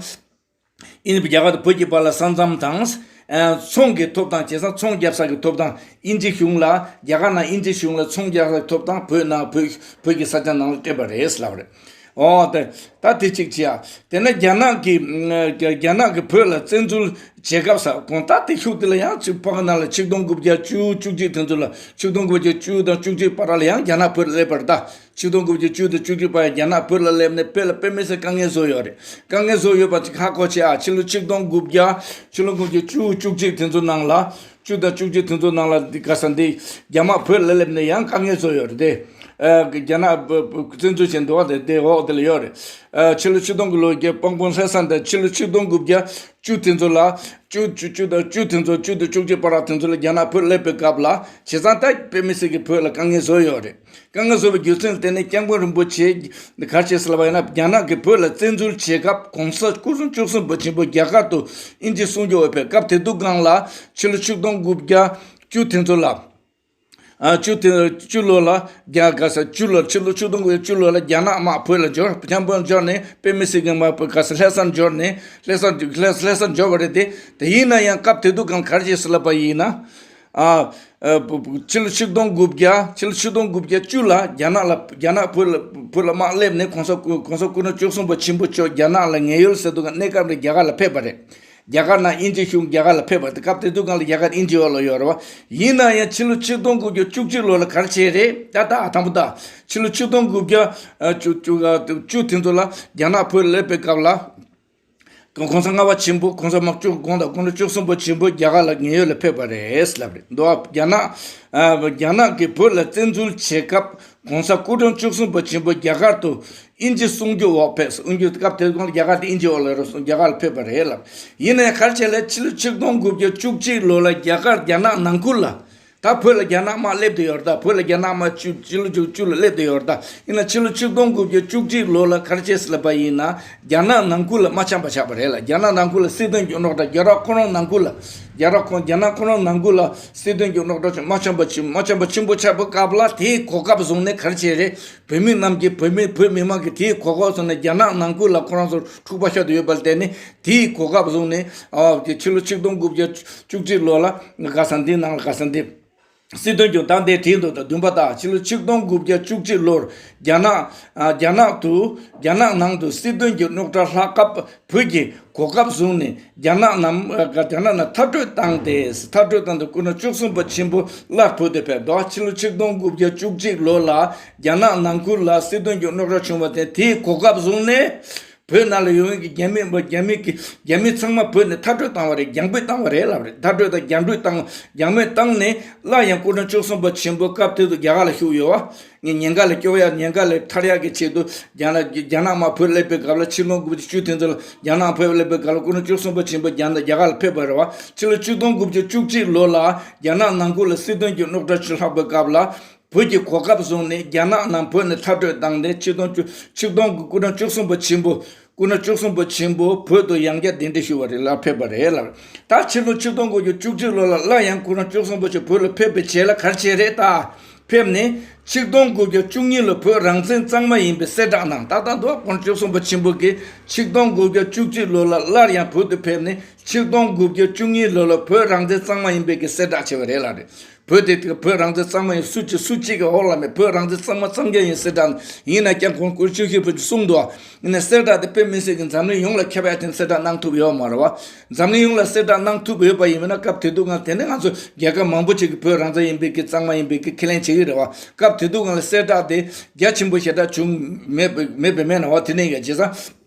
དབྱིན་རྒྱ་གར་དང་བོད་ཀྱི་བར་ལ་ས་མཚམས་དང་། ཚོང་གི་ཐོབ་ཐང་བྱས་ཙང་ཚོང་རྒྱབ་ས་གི་ཐོབ་ཐང་དབྱིན་ཇི་གཞུང་ལ་རྒྱ་གར་ནང་དབྱིན་ཇི་གཞུང་ལ་ཚོང་རྒྱག་ས་གི་ཐོབ་ཐང་བོད་ནང་བོད་བོད་ཀྱི་ས་ཆ་ནང་ལ་སྤྲད་པ་རེད་ལབ་རེད། ཨོ་དེ་ད་དེ་གཅིག་བྱས་ཨ། དེ་ནས་རྒྱ་ནག་གི་རྒྱ་ནག་གི་བོད་ལ་བཙན་འཛུལ་བྱེད་སྐབས་ས་གོང་ད་དེ་ཤུགས་དེ་ལ་ཡང་ཅིག་ཕ་གི་ནང་ལ་ཆིག་སྟོང་དགུ་བརྒྱ་བཅུ་བཅུ་གཅིག་དེ་ཚོ་ལ་ཆིག་སྟོང་དགུ་བརྒྱ་བཅུ་དང་བཅུ་གཅིག་བར་ལ་ཡང་རྒྱ་ནག་བོད་ལ་སླེབས་པ་རེད་ད། ཆིག་སྟོང་དགུ་བརྒྱ་བཅུ་དང་བཅུ་གཅིག་བར་རྒྱ་ནག་བོད་ལ་སླེབས་ནས་བོད་ལ་དཔེ་མི་སྲིད་དཀའ་ངལ་བཟོས་ཡོད་རེད། དཀའ་ངལ་བཟོས་ཡོད་པ་ཅིག་ཧ་གོ་བྱས་ཨ། ཕྱི་ལོ་ཆིག་སྟོང་དགུ་བརྒྱ་ཕྱི་ལོ་དགུ་བརྒྱ་བཅུ་བཅུ་གཅིག་དེ་ཚོ་ནང་ལ་བཅུ་དང་བཅུ་གཅིག་དེ་ཚོ་ནང་ལ་འདི་ག་ས་འདི་རྒྱ་དམག་བོད་ལ་སླེབས་ནས་ཡང་དཀའ་ངལ་བཟོས་ཡོད་རེད་དེ། རྒྱ་ནག་བཙན་འཛུལ་བྱས་འདུག་བ། དེ་དེ་འོག་དེ་ལ་ཡོད་རེད། ཕྱི་ལོ་ཆིག་སྟོང་དགུ་ལོ་བརྒྱད་སྤང་སྤུན་ལྷ་ས་འདི་ཕྱི་ལོ་ཆིག་སྟོང་དགུ་བརྒྱ་བཅུ་དེ་ཚོ་ལ། བཅུ་བཅུ་བཅུ་དང་བཅུ་དེ་ཚོ་བཅུ་དང་བཅུ་གཅིག་བར་དེ་ཚོ་ལ་རྒྱ་ནག་བོད་སླེབས་པའི་སྐབས་ལ་བྱས་ཙང་ད་དཔེ་མི་སྲིད་ཀྱི་བོད་ལ་དཀའ་ངལ་བཟོས་ཡོད་རེད། དཀའ་ངལ་བཟོས་པའི་རྒྱུ་མཚན་དེ་ནི་སྐྱབས་མགོན་རིན་པོ་ཆེ་ག་རེ་བྱས་ཟེར་ལབ་པ་ཡིན་ན། རྒྱ་ནག་གིས་བོད་ལ་བཙན་འཛུལ་བྱེད་སྐབས་གོང་ས་སྐུ་ཕྲེང་བཅུ་གསུམ་པ་ཆེན་པོ་རྒྱ་གར་དུ་དབྱིན་ཇི་གསུང་སྐྱོབ་འོས་འཕེན་སྐབས་དེ་དུས་སྒང་ལ་ཕྱི་ལོ་ཆིག་སྟོང་དགུ་བརྒྱ་བཅུ་དེ་ཚོ་ལ། ཨ་བཅུ་དེ་བཅུ་ལོ་ལ་རྒྱ་ག་ས་བཅུ་ལོ་ཕྱི་ལོ་ཆིག་སྟོང་དགུ་བརྒྱ་བཅུ་ལོ་ལ་རྒྱ་ནག་དམག་བོད་ལ་འབྱོར། སྐྱབས་མགོན་འབྱོར་ནས་དཔེ་མི་སྲིད་ཀྱི་དམག་བོད་ག་ས་ལྷ་སར་འབྱོར་ནས་ལྷ་ས་ལྷ་ལྷ་སར་འབྱོར་བ་རེད་དེ། དེ་ཡིན་ན་ཡང་སྐབས་དེ་དུས་སྒང་ག་རེ་བྱས་ཟེར་ལབ་པ་ཡིན་ན། ཨ། ཨ། བུ་བུ་ཕྱི་ལོ་ཆིག་སྟོང་དགུ་བརྒྱ་ཕྱི་ལོ་ཆིག་སྟོང་དགུ་བརྒྱ་བཅུ་ལ་རྒྱ་ནག་ལ་རྒྱ་ནག་བོད་ལ་བོད་ལ་དམག་སླེབས་ནས་གོང་ས་སྐུ་གོང་ས་སྐུ་ཕྲེང་བཅུ་གསུམ་པ་ཆེན་པོ་མཆོག་རྒྱ་ནག་ལ་ངན་གཡོལ་ཟེར་དུས་སྒང་གནས་སྐབས་ལ་རྒྱ་གར་ལ་ཕེབས་པ་རེད། རྒྱ་གར་ནང་དབྱིན་ཇི་གཞུང་རྒྱ་གར་ལ་ཕེབས་པ་རེད། སྐབས་དེ་དུས་སྒང་ལ་རྒྱ་གར་དབྱིན་ཇི་འོག་ལ་ཡོད་རེད་བ། ཡིན་ན་ཡང་ཕྱི་ལོ་ཆིག་སྟོང་དགུ་བརྒྱ་བཅུ་གཅིག་ལོ་ལ་ག་རེ་བྱས་རེད། ད་ད་དང་པོ་ད་ཕྱི་ལོ་ཆིག་སྟོང་དགུ་བརྒྱ་བཅུ་བཅུ་བཅུ་དེ་ཚོ་ལ་རྒྱ་ནག་བོད་ལ་སླེབས་པའི་སྐབས་ལ། གོང་ས་ལྔ་པ་ཆེན་པོ་གོང་ས་མ་བཅུ་གོང་དང་སྐུ་ཕྲེང་བཅུ་གསུམ་པ་ཆེན་པོ་རྒྱ་གར་ལ་ངན་གཡོལ་ལ་ཕེབས་པ་རེད་ལབ་རེད་འདུག་རྒྱ་ནག་ཨ། རྒྱ་ནག་གིས་བོད་ལ་བཙན་འཛུལ་བྱེད་སྐབས་གོང་ས་སྐུ་ཕྲེང་བཅུ་གསུམ་པ་ཆེན་པོ་རྒྱ་གར་དུ་དབྱིན་ཇི་གསུང་སྐྱོབ་འོག་ཕེབས། དབྱིན་ཇི་སྐབས་དེ་སྒང་ལ་རྒྱ་གར་དེ་དབྱིན་ཇི་འོག་ལ་རེད་སོང་། རྒྱ་གར་ལ་ཕེབས་པ་རེད་ལབ། ཡིན་ན་ཡང་ག་རེ་བྱས་ལ་ཕྱི་ལོ་ཆིག་སྟོང་དགུ་བརྒྱ་བཅུ་གཅིག་ལོ་ལ་རྒྱ་གར་རྒྱ་ནག་ནང་ཁུལ་ལ། ད་བོད་ལ་རྒྱ་ནག་དམག་སླེབས་བསྡད་ཡོད་རེད། ད་བོད་ལ་རྒྱ་ནག་དམག་བཅུ་ཕྱི་ལོ་བཅུ་བཅུ་ལ་སླེབས་བསྡད་ཡོད་རེད། ད་ཡིན་ན་ཕྱི་ལོ་ཆིག་སྟོང་དགུ་བརྒྱ་བཅུ་གཅིག་ལོ་ལ་ག་རེ་བྱས་ཟེར་ལབ་པ་ཡིན་ན། རྒྱ་ནག་ནང་ཁུལ་ལ་མ་འཆམ་པ་ཆགས་པ་རེད་ལ། རྒྱ་ནག་ནང་ཁུལ་ལ་སྲིད་དོན་གྱི་རྙོག་དྲ། རྒྱ་རོགས་ཁོ་རང་ནང་ཁུལ་ལ། རྒྱ་རོགས་ཁོ་རྒྱ་ནག་ཁོ་རང་ནང་ཁུལ་ལ་སྲིད་དོན་གྱི་རྙོག་དྲ་བྱུང་། མ་འཆམ་པ་ཆེན་མ་འཆམ་པ་ཆེན་པོ་ཆགས་པའི་སྐབས་ལ། དེའི་གོ་སྐབས་བཟུང་ནས་ག་རེ་བྱས་རེད། བོད་མི་རྣམས་ཀྱིས་བོད་མི་བོད་མི་མང་གིས་དེའི་གོ་སྐབས་བཟུང་ནས་རྒྱ་ནག་ནང་ཁུལ་ལ་ཁོ་རང་ཚོར་འཁྲུག་པ་ཤོར་བསྡད་ཡོད་པ་ལ་བརྟེན་ནས། དེའི་གོ་སྐབས་བཟུང་ནས། ཨ། དེ་ཕྱི་ལོ་ཆིག་སྟོང་དགུ་བརྒྱ་བཅུ་གཅིག་ལོ་ལ་ག་ས་འདི་ནང་ལ་ག་ས་འདི། སྲིད་དོན་གྱི་ད་འདས་བྲིས་འདུག་ད་བདུན་པ་དང་ཕྱི་ལོ་ཆིག་སྟོང་དགུ་བརྒྱ་བཅུ་གཅིག་ལོར་རྒྱ་ནག་ཨ། རྒྱ་ནག་ཏུ་རྒྱ་ནག་ནང་དུ་སྲིད་དོན་གྱི་རྙོག་དྲ་ལྷགས་སྐབས་བོད་ཀྱིས་གོ་སྐབས་བཟུང་ནས་རྒྱ་ནག་ནང་ཨ། རྒྱ་ནག་ནང་མཐར་སྐྲོད་བཏང་སྟེ། མཐར་སྐྲོད་བཏང་སྟེ་སྐུ་ཕྲེང་བཅུ་གསུམ་པ་ཆེན་པོ་སླར་བོད་དུ་ཕེབས་འདུག་ཕྱི་ལོ་ཆིག་སྟོང་དགུ་བརྒྱ་བཅུ་གཅིག་ལོ་ལ་རྒྱ་ནག་ནང་ཁུལ་ལ་སྲིད་དོན་གྱི་རྙོག་དྲ་བྱུང་བ་དེ། དེའི་གོ་སྐབས་བཟུང་ནས། བོད་ནང་ལ་ཡོད་མཁན་གྱི་རྒྱ་མི་རྒྱ་མི་གི་རྒྱ་མི་ཚང་མ་བོད་ནས་མཐར་སྐྲོད་བཏང་བ་རེད། རྒྱང་འབོད་བཏང་བ་རེད་ལབ་རེད། མཐར་སྐྲོད་དང་རྒྱང་འབོད་བཏང་། རྒྱང་འབོད་བཏང་ནས་སླར་ཡང་སྐུ་ཕྲེང་བཅུ་གསུམ་པ་ཆེན་པོ་སྐབས་དེ་དུས་རྒྱ་གར་ལ་བཞུགས་ཡོད་བ། ངས་ཉེན་ཁ་ལས་སྐྱོབ་ཡག་ཉེན་ཁ་ལས་ཐར་ཡག་གི་ཆེད་དུ་རྒྱ་ནག་རྒྱ་ནག་དམག་བོད་སླེབས་པའི་སྐབས་ལ། ཕྱི་ལོ་དགུ་བཅུ་དེ་ཚོ་ལ་རྒྱ་ནག་བོད་སླེབས་པའི་སྐབས་ལ་སྐུ་ཕྲེང་བཅུ་གསུམ་པ་ཆེན་པོ་རྒྱ་ནག་རྒྱ་གར་ལ་ཕེབས་པ་རེད་བ། ཕྱི་ལོ་ཆིག་སྟོང་དགུ་བརྒྱ་བཅུ་གཅིག་ལོ་ལ་རྒྱ་ནག་ནང་ཁུལ་ལ་སྲིད་དོན་གྱི་རྙོག་དྲ་ཆེ་ལྷགས་པའི་སྐབས་ལ། བོད་ཀྱིས་གོ་སྐབས་བཟུང་ནས་རྒྱ་ནག་ནང་བོད་ནས་མཐར་སྐྲོད་བཏང་སྟེ། ཆིག་སྟོང་བཅུ་ཆིག་སྟོང་གི་སྐུ་ཕྲེང་བཅུ་གསུམ་པ་ཆེན་པོ། སྐུ་ཕྲེང་བཅུ་གསུམ་པ་ཆེན་པོ་བོད་དུ་ཡང་བསྐྱར་གདན་འདྲེན་ཞུ་བ་རེད་ལ་ཕེབས་པ་རེད་ལ། ད་ཕྱི་ལོ་ཆིག་སྟོང་དགུ་བརྒྱ་བཅུ་གཅིག་ལོ་ལ་སླར་ཡང་སྐུ་ཕྲེང་བཅུ་གསུམ་པ་ཆེན་བོད་ལ་ཕེབས་པའི་རྗེས་ལ་ག་རེ་བྱས་རེད། ད་ཕེབས་ནས་ཆིག་སྟོང་དགུ་བརྒྱ་བཅུ་གཉིས་ལོ་བོད་རང་བཙན་གཙང་མ་ཡིན་པའི་གསལ་བསྒྲགས་གནང་། ད་ལྟ་འདུག་སྐུ་ཕྲེང་བཅུ་གསུམ་པ་ཆེན་པོ་གིས་ཆིག་སྟོང་དགུ་བརྒྱ་བཅུ་གཅིག་ལོ་ལ་སླར་ཡང་བོད་དུ་ཕེབས་ནས། ཆིག་སྟོང་དགུ་བརྒྱ་བཅུ་གཉིས་ལོ་ལ་བོད་རང་བཙན་གཙང་མ་ཡིན་པའི་གི་གསལ་བསྒྲགས་བྱས་པ་རེད་ལ་རེད། བོད་དེ་བོད་རང་བཙན་གཙང་མ་ཡིན། སུ་གཅིག་སུ་གཅིག་གི་འོག་ལ་མེད། བོད་རང་བཙན་གཙང་མ་གཙང་རྐྱང་ཡིན་གསལ་བསྒྲགས། ཡིན་ན་ཀྱང་ཁོང་སྐུ་ཞབས་ཆོས་ཤེས་ཕུན་ཚོགས་གསུངས་འདུག་ཨ་ནི་གསལ་བསྒྲགས་དེ་དཔེ་མི་སྲིད་ཀྱི་འཛམ་གླིང་ཡོངས་ལ་ཁྱབ་ཡ་དེ་གསལ་བསྒྲགས་གནང་ཐུབ་ཡོད་མ་རེད་བ། འཛམ་གླིང་ཡོངས་ལ་གསལ་བསྒྲགས་གནང་ཐུབ་ཡོད་པ་ཡིན་ན། སྐབས་དེ་དུས་ང་དེ་ནས་ང་ཚོ་རྒྱལ་ཁབ་མང་པོ་ཅིག་གིས་བོད་རང་བཙན་ཡིན་པའི་གི་གཙང་མ་ཡིན་པའི་གི་ཁས་ལེན་བྱེད་ཀྱི་རེད་བ། སྐབས་དེ་དུས་ང་ལ་གསལ་བསྒྲགས་དེ་རྒྱ་ཆེན་པོ་ཞེ་དྲག་བྱུང་མེད་པ་མེད་པ་མེད་ན་བ། དེ་ནས་ཡ་བྱས་ཙང་།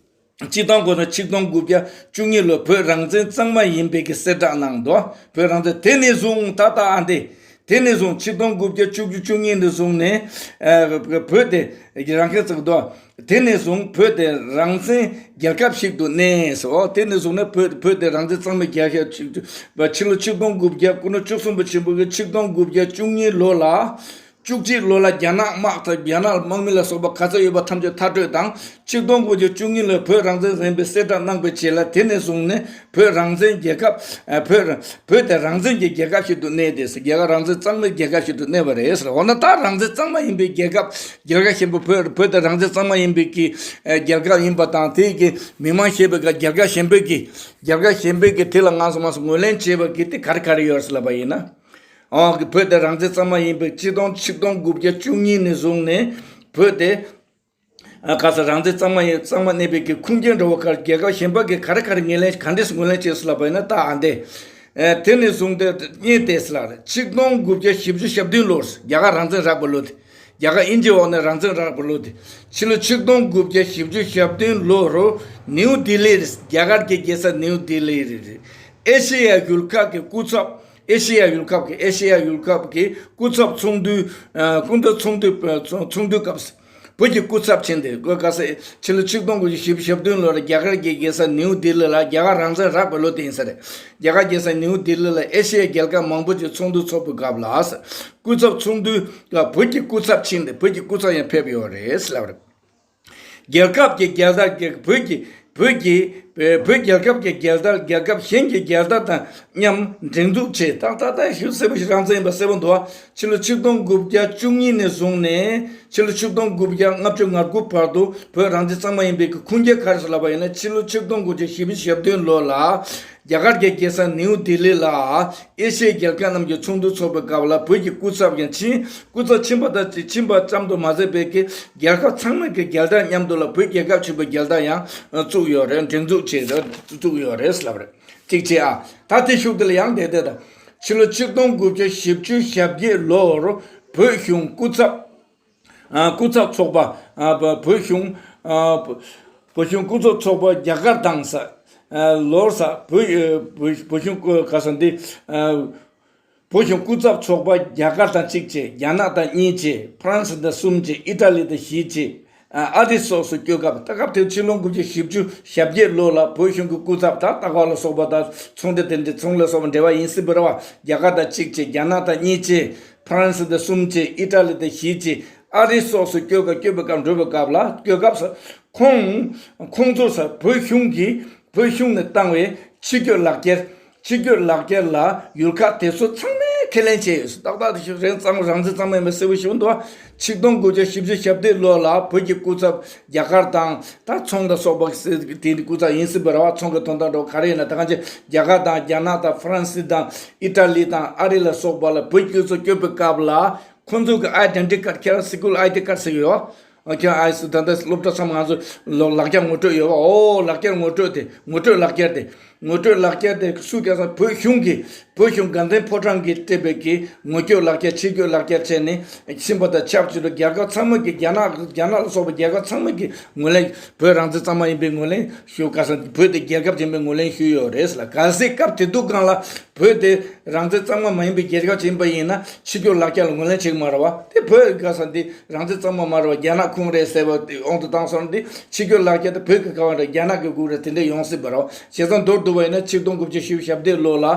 སྤྱི་བཏང་གོ་ན་ཆིག་སྟོང་དགུ་བརྒྱ་བཅུ་གཉིས་ལོ་བོད་རང་བཙན་གཙང་མ་ཡིན་པའི་གི་གསལ་བསྒྲགས་གནང་འདུག་བོད་རང་བཙན་དེ་ནས་བཟུང་ད་ལྟ་ཨ་འདི། དེ་ནས་བཟུང་ཆིག་སྟོང་དགུ་བརྒྱ་བཅུ་གཅིག་བཅུ་གཉིས་ནས་བཟུང་ནས་ཨ་བོད་དེ་རང་ཁྱིམ་བཙུགས་འདུག་དེ་ནས་བཟུང་བོད་དེ་རང་བཙན་རྒྱལ་ཁབ་ཞིག་ཏུ་གནས་སོ། དེ་ནས་བཟུང་ནས་བོད་བོད་དེ་རང་བཙན་གཙང་མའི་རྒྱལ་ཁབ་ཞིག་ཏུ། ཕྱི་ལོ་ཆིག་སྟོང་དགུ་བརྒྱ་སྐུ་ཕྲེང་བཅུ་གསུམ་པ་ཆེན་པོ་གིས་ཆིག་སྟོང་དགུ་བརྒྱ་བཅུ་གཉིས་ལོ་ལ། བཅུ་གཅིག་ལོ་ལ་རྒྱ་ནག་དམག་དང་རྒྱ་ནག་དམག་མི་ལ་སོགས་པ་ག་ཚོད་ཡོད་པ་ཐམས་ཅད་མཐར་སྐྲོད་དང་། ཆིག་སྟོང་དགུ་བརྒྱ་བཅུ་གཉིས་ལོར་བོད་རང་བཙན་ཟིན་པའི་གསལ་བསྒྲགས་གནང་བའི་རྗེས་ལ། དེ་ནས་བཟུང་ནས་བོད་རང་བཙན་རྒྱལ་ཁབ། ཨ། བོད། བོད་དེ་རང་བཙན་གྱི་རྒྱལ་ཁབ་ཞིག་ཏུ་གནས་ཏེ། རྒྱལ་ཁབ་རང་བཙན་གཙང་མའི་རྒྱལ་ཁབ་ཞིག་ཏུ་གནས་པ་རེད་ཟེར། འོ་ན་ད་རང་བཙན་གཙང་མ་ཡིན་པའི་རྒྱལ་ཁབ། རྒྱལ་ཁབ་གཞན་པ་བོད། བོད་དེ་རང་བཙན་གཙང་མ་ཡིན་པའི་གི་རྒྱལ་ཁབ་ཡིན་པ་དང་། དེའི་གི་མི་མང་ཞེས་པའི་ག་རྒྱལ་ཁབ་གཞན་པའི་གི། རྒྱལ་ཁབ་གཞན་པའི་གི་དེ་ལ་ང་ཚོ་མང་ཚོགས་ངོས་ལེན་བྱས་པ་གི་དེ་ག་རེ་ག་རེ་ཡོད་ཟེར་ལབ་པ་ཡིན་ན། ཨོ། བོད་དེ་རང་བཙན་གཙང་མ་ཡིན་པའི་ཆིག་སྟོང་ཆིག་སྟོང་དགུ་བརྒྱ་བཅུ་གཉིས་ནས་བཟུང་ནས་བོད་དེ། ཨ། ག་ས་རང་བཙན་གཙང་མ་ཡིན། གཙང་མ་གནས་པའི་གི་ཁུངས་སྐྱེལ་འདྲ་བོ་ག་རྒྱལ་ཁབ་གཞན་པ་གིས་ག་རེ་ག་རེ་ངོས་ལེན། ག་འདྲས་ངོས་ལེན་བྱས་སོང་ལབ་པ་ཡིན་ན། ད་ཨ་འདི། ཨ། དེ་ནས་བཟུང་སྟེ་གཉིས་ཏེ་ལ་ཆིག་སྟོང་དགུ་བརྒྱ་བཞི་བཅུ་ཞེ་བདུན་ལོར་རྒྱ་གར་རང་བཙན་རག་པ་ལོ་དེ། རྒྱ་གར་དབྱིན་ཇིའི་འོག་ནས་རང་བཙན་རག་པ་ལོ་དེ། ཕྱི་ལོ་ཆིག་སྟོང་དགུ་བརྒྱ་བཞི་བཅུ་ཞེ་བདུན་ལོར་ནིའུ་ལྡི་ལི་རེད། རྒྱ་གར་གྱི་རྒྱལ་ས་ནིའུ་ལྡི་ལི་རེད། ཨེ་ཤེ་ཡ་ཡུལ་ཁག་གི་སྐུ་ཚབ། ཨེ་ཤེ་ཡ་ཡུལ་ཁབ་ཀྱི་ཨེ་ཤེ་ཡ་ཡུལ་ཁབ་ཀྱི་སྐུ་ཚབ་ཚོགས་འདུའི་ཨ་སྐུ་ཚབ་ཚོགས་འདུའི་ཚོགས་འདུའི་སྐབས་བོད་ཀྱི་སྐུ་ཚབ་ཕྱིན་ཏེ། སྐུ་ག་ས་ཕྱི་ལོ་ཆིག་སྟོང་དགུ་བརྒྱ་བཞི་བཅུ་ཞེ་བདུན་ལོར་རྒྱ་གར་གྱི་རྒྱལ་ས་ནིའུ་ལྡི་ལི་ལ། རྒྱ་གར་རང་བཙན་རག་པའི་ལོ་དེ་ཡིན་ས་རེད། རྒྱ་གར་རྒྱལ་ས་ནིའུ་ལྡི་ལི་ལ་ཨེ་ཤེ་ཡའི་རྒྱལ་ཁབ་མང་པོ་ཅིག་ཚོགས་འདུ་ཚོགས་པའི་སྐབས་ལ། སྐུ་ཚབ་ཚོགས་འདུའི་སྐབས་བོད་ཀྱི་སྐུ་ཚབ་ཕྱིན་ཏེ། བོད་ཀྱི་སྐུ་ཚབ་ཡང་ཕེབས་ཡོད་རེད་ལབ་རེད། རྒྱལ་ཁབ་ཀྱི་རྒྱལ་དར་གྱི་བོད་ཀྱི་བོད་ཀྱི་བོད་རྒྱལ་ཁབ་ཀྱི་རྒྱལ་དར་རྒྱལ་ཁབ་གཞན་གྱི་རྒྱལ་དར་དང་མཉམ་སྒྲེང་འཛུགས་བྱས། ཏག་ཏག་ཏག་ཞིབ་གསལ་པོ་ཞིག་རང་བཙན་ཡིན་པ་གསལ་པོ་འདུག་ཨ། ཕྱི་ལོ་ཆིག་སྟོང་དགུ་བརྒྱ་བཅུ་གཉིས་ནས་བཟུང་ནས་ཕྱི་ལོ་ཆིག་སྟོང་དགུ་བརྒྱ་ལྔ་བཅུ་ང་དགུ་བར་དུ་བོད་རང་བཙན་གཙང་མ་ཡིན་པའི་གི་ཁུངས་སྐྱེལ་ག་རེ་ཟེར་ལབ་པ་ཡིན་ན། ཕྱི་ལོ་ཆིག་སྟོང་དགུ་བརྒྱ་བཞི་བཅུ་ཞེ་བདུན་ལོ་ལ་རྒྱ་གར་གྱི་རྒྱལ་ས་ནིའུ་ལྡི་ལི་ལ་ཨེ་ཤི་ཡའི་རྒྱལ་ཁབ་རྣམས་ཀྱི་ཚོགས་འདུ་ཚོགས་པའི་སྐབས་ལ་བོད་ཀྱི་སྐུ་ཚབ་ཀྱང་ཕྱིན། སྐུ་ཚབ་ཕྱིན་པ་དང་ཕྱིན་པ་ཙམ་དུ་མ་ཟད་པའི་གི་རྒྱལ་ཁབ་ཚང་མའི་གི་རྒྱལ་དར་མཉམ་དུ་ལ་བོད་རྒྱལ་ཁབ་ཆེན་པོའི་རྒྱལ་དར་ཡང་བཙུགས་ཡོད་རེད། སྒྲེང་འཛུགས་བྱས་བཙུགས་ཡོད་རེད་ལབ་རེད། གཅིག་བྱས་ཨ། ད་དེ་ཤུགས་དེ་ལ་ཡང་བསྡད་བསྡད་དང་། ཕྱི་ལོ་ཆིག་སྟོང་དགུ་བརྒྱ་བཞི་བཅུ་ཞེ་བརྒྱད་ལོར་བོད་གཞུང་སྐུ་ཚབ་ཨ་སྐུ་ཚབ་ཚོགས་པ་ཨ་བོད་བོད་གཞུང་ཨ་བོད་གཞུང་སྐུ་ཚབ་ཚོགས་པ་རྒྱ་གར་དང་ས་ཨ་ལོར་ས་བོད་བོད་བོད་གཞུང་སྐུ་ག་ས་འདི་ཨ་བོད་གཞུང་སྐུ་ཚབ་ཚོགས་པ་རྒྱ་གར་དང་གཅིག་བྱས། རྒྱ་ནག་དང་གཉིས་བྱས། ཕ་རན་སི་དང་གསུམ་བྱས། ཨི་ཊ་ལི་དང་བཞི་བྱས། ཨ་ཨ་རི་སོགས་སུ་བསྐྱོད་སྐབས། ད་སྐབས་དེར་ཕྱི་ལོ་དགུ་བརྒྱ་བཞི་བཅུ་ཞེ་བརྒྱད་ལོ་ལ་བོད་གཞུང་གི་སྐུ་ཚབ་ད་ལྟ་བ་ལ་སོགས་པ་དང་ཚོང་སྡེ་དེ་འདྲའི་ཚོང་ལ་སོགས་པ་འབྲེལ་བ་ཡིན་སྲིད་པ་རེད་བ། རྒྱ་གར་དང་གཅིག་བྱས། རྒྱ་ནག་དང་གཉིས་བྱས། ཕ་རན་སི་དང་གསུམ་བྱས། ཨི་ཊ་ལི་དང་བཞི་བྱས། ཨ་རི་སོགས་སུ་བསྐྱོད་སྐབས་བསྐྱོད་པའི་སྐབས་འགྲོ་བའི་སྐབས་ལ་བསྐྱོད་སྐབས་སུ་ཁོང་ཁོང་ཚོ་ས་བོད་གཞུང་གིས་བོད་གཞུང་ནས་བཏང་བའི་ཕྱི་སྐྱོད་ལག་འཁྱེར། ཕྱི་སྐྱོད་ལག་འཁྱེར་ལ་ཡུལ་ཁག་དེ་ཚོ་ཚང་མས་ཁས་ལེན་བྱས་ཡོད། ཏག་ཏག་དེ་ཤུགས་རེད། གཙང་རང་བཙན་གཙང་མ་ཡིན་པ་གསལ་པོ་ཞིག་འདུག་བ། ཆིག་སྟོང་དགུ་བརྒྱ་བཞི་བཅུ་ཞེ་བརྒྱད་ལོ་ལ་བོད་ཀྱི་སྐུ་ཚབ་རྒྱ་གར་དང་ད་ཚོང་དང་སོགས་པ་དེ་སྐུ་ཚབ་ཡིན་སྲིད་པ་རེད་བ། ཚོང་གི་དོན་དག་འགྲོ་ག་རེ་ཡིན་ན། ད་གང་ཅི་རྒྱ་གར་དང་རྒྱ་ནག་དང་ཧྥ་རན་སི་དང་ཨི་ཊ་ལི་དང་ཨ་རི་ལ་སོགས་པ་ལ་བོད་ཀྱི་སྐུ་ཚབ་བསྐྱོད་པའི་སྐབས་ལ་ཁོང་ཚོ་གི་ཨའི་ཌེན་ཊི་ཊི་ཀར་ཌི། ཁྱེད་རང་སི་ཀུལ་ཨའི་ཌི་ཀར་ཌི་ཟེར་གི་ཡོད། ཨ་ཁྱེད་རང་ཨའི་སི་ད་ལྟ་སློབ་གྲྭ་ཚང་མ་ང་ཚོ་ལོ་ལག་འཁྱེར་ངོ་སྤྲོད་ཡོད་པ། ཨོ་ལག་འཁྱེར་ངོ་སྤྲོད་དེ། ངོ་སྤྲོད་ལག་འཁྱེར་དེ། ངོ་སྤྲོད་ལག་འཁྱེར་དེ་སུ་སྐྱེལ་ས། བོད་གཞུང་གིས་བོད་གཞུང་དགའ་ལྡན་ཕོ་བྲང་གིས་སྤྲད་པའི་གི་ངོ་སྤྲོད་ལག་འཁྱེར། ཕྱི་སྐྱོད་ལག་འཁྱེར་བྱས་ནས་ཕྱིན་པ་དང་ཆབས་ཅིག་ཏུ་རྒྱལ་ཁབ་ཚང་མ་གི་རྒྱ་ནག་རྒྱ་ནག་ལ་སོགས་པའི་རྒྱལ་ཁབ་ཚང་མ་གི་ངོས་ལེན། བོད་རང་བཙན་གཙང་མ་ཡིན་པའི་ངོས་ལེན་ཞུ་ག་ས། བོད་དེ་རྒྱལ་ཁབ་ཡིན་པའི་ངོས་ལེན་ཞུས་ཡོད་རེད་ལ། གལ་སྲིད་སྐབས་དེ་དུས་སྒང་ལ་བོད་དེ་རང་བཙན་གཙང་མ་མ་ཡིན་པའི་རྒྱལ་ཁབ་ཅིག་ཡིན་པ་ཡིན་ན་ཕྱི་སྐྱོད་ལག་འཁྱེར་ལ་ངོས་ལེན་བྱེད་ཀྱི་མ་རེད་བ། དེ་བོད་ག་ས་འདི་རང་བཙན་གཙང་མ་མ་རེད་བ། རྒྱ་ནག་ཁོངས་རེད་ཟེར་བ་དེ་དབང་དུ་བཏང་སོང་། འདི་ཕྱི་སྐྱོད་ལག་འཁྱེར་དེ་བོད་ཀྱི་ཁ་བ་རེད། རྒྱ་ནག་གི་སྒུག་རེད། དེ་འདྲ་ཡོང་སྲིད་པ་རེད་བ། བྱས་ཙང་མདོར་བསྡུ་བ་ཡིན་ན་ཆིག་སྟོང་དགུ་བརྒྱ་བཞི་བཅུ་ཞེ་བརྒྱད་ལོ་ལ་ཨ་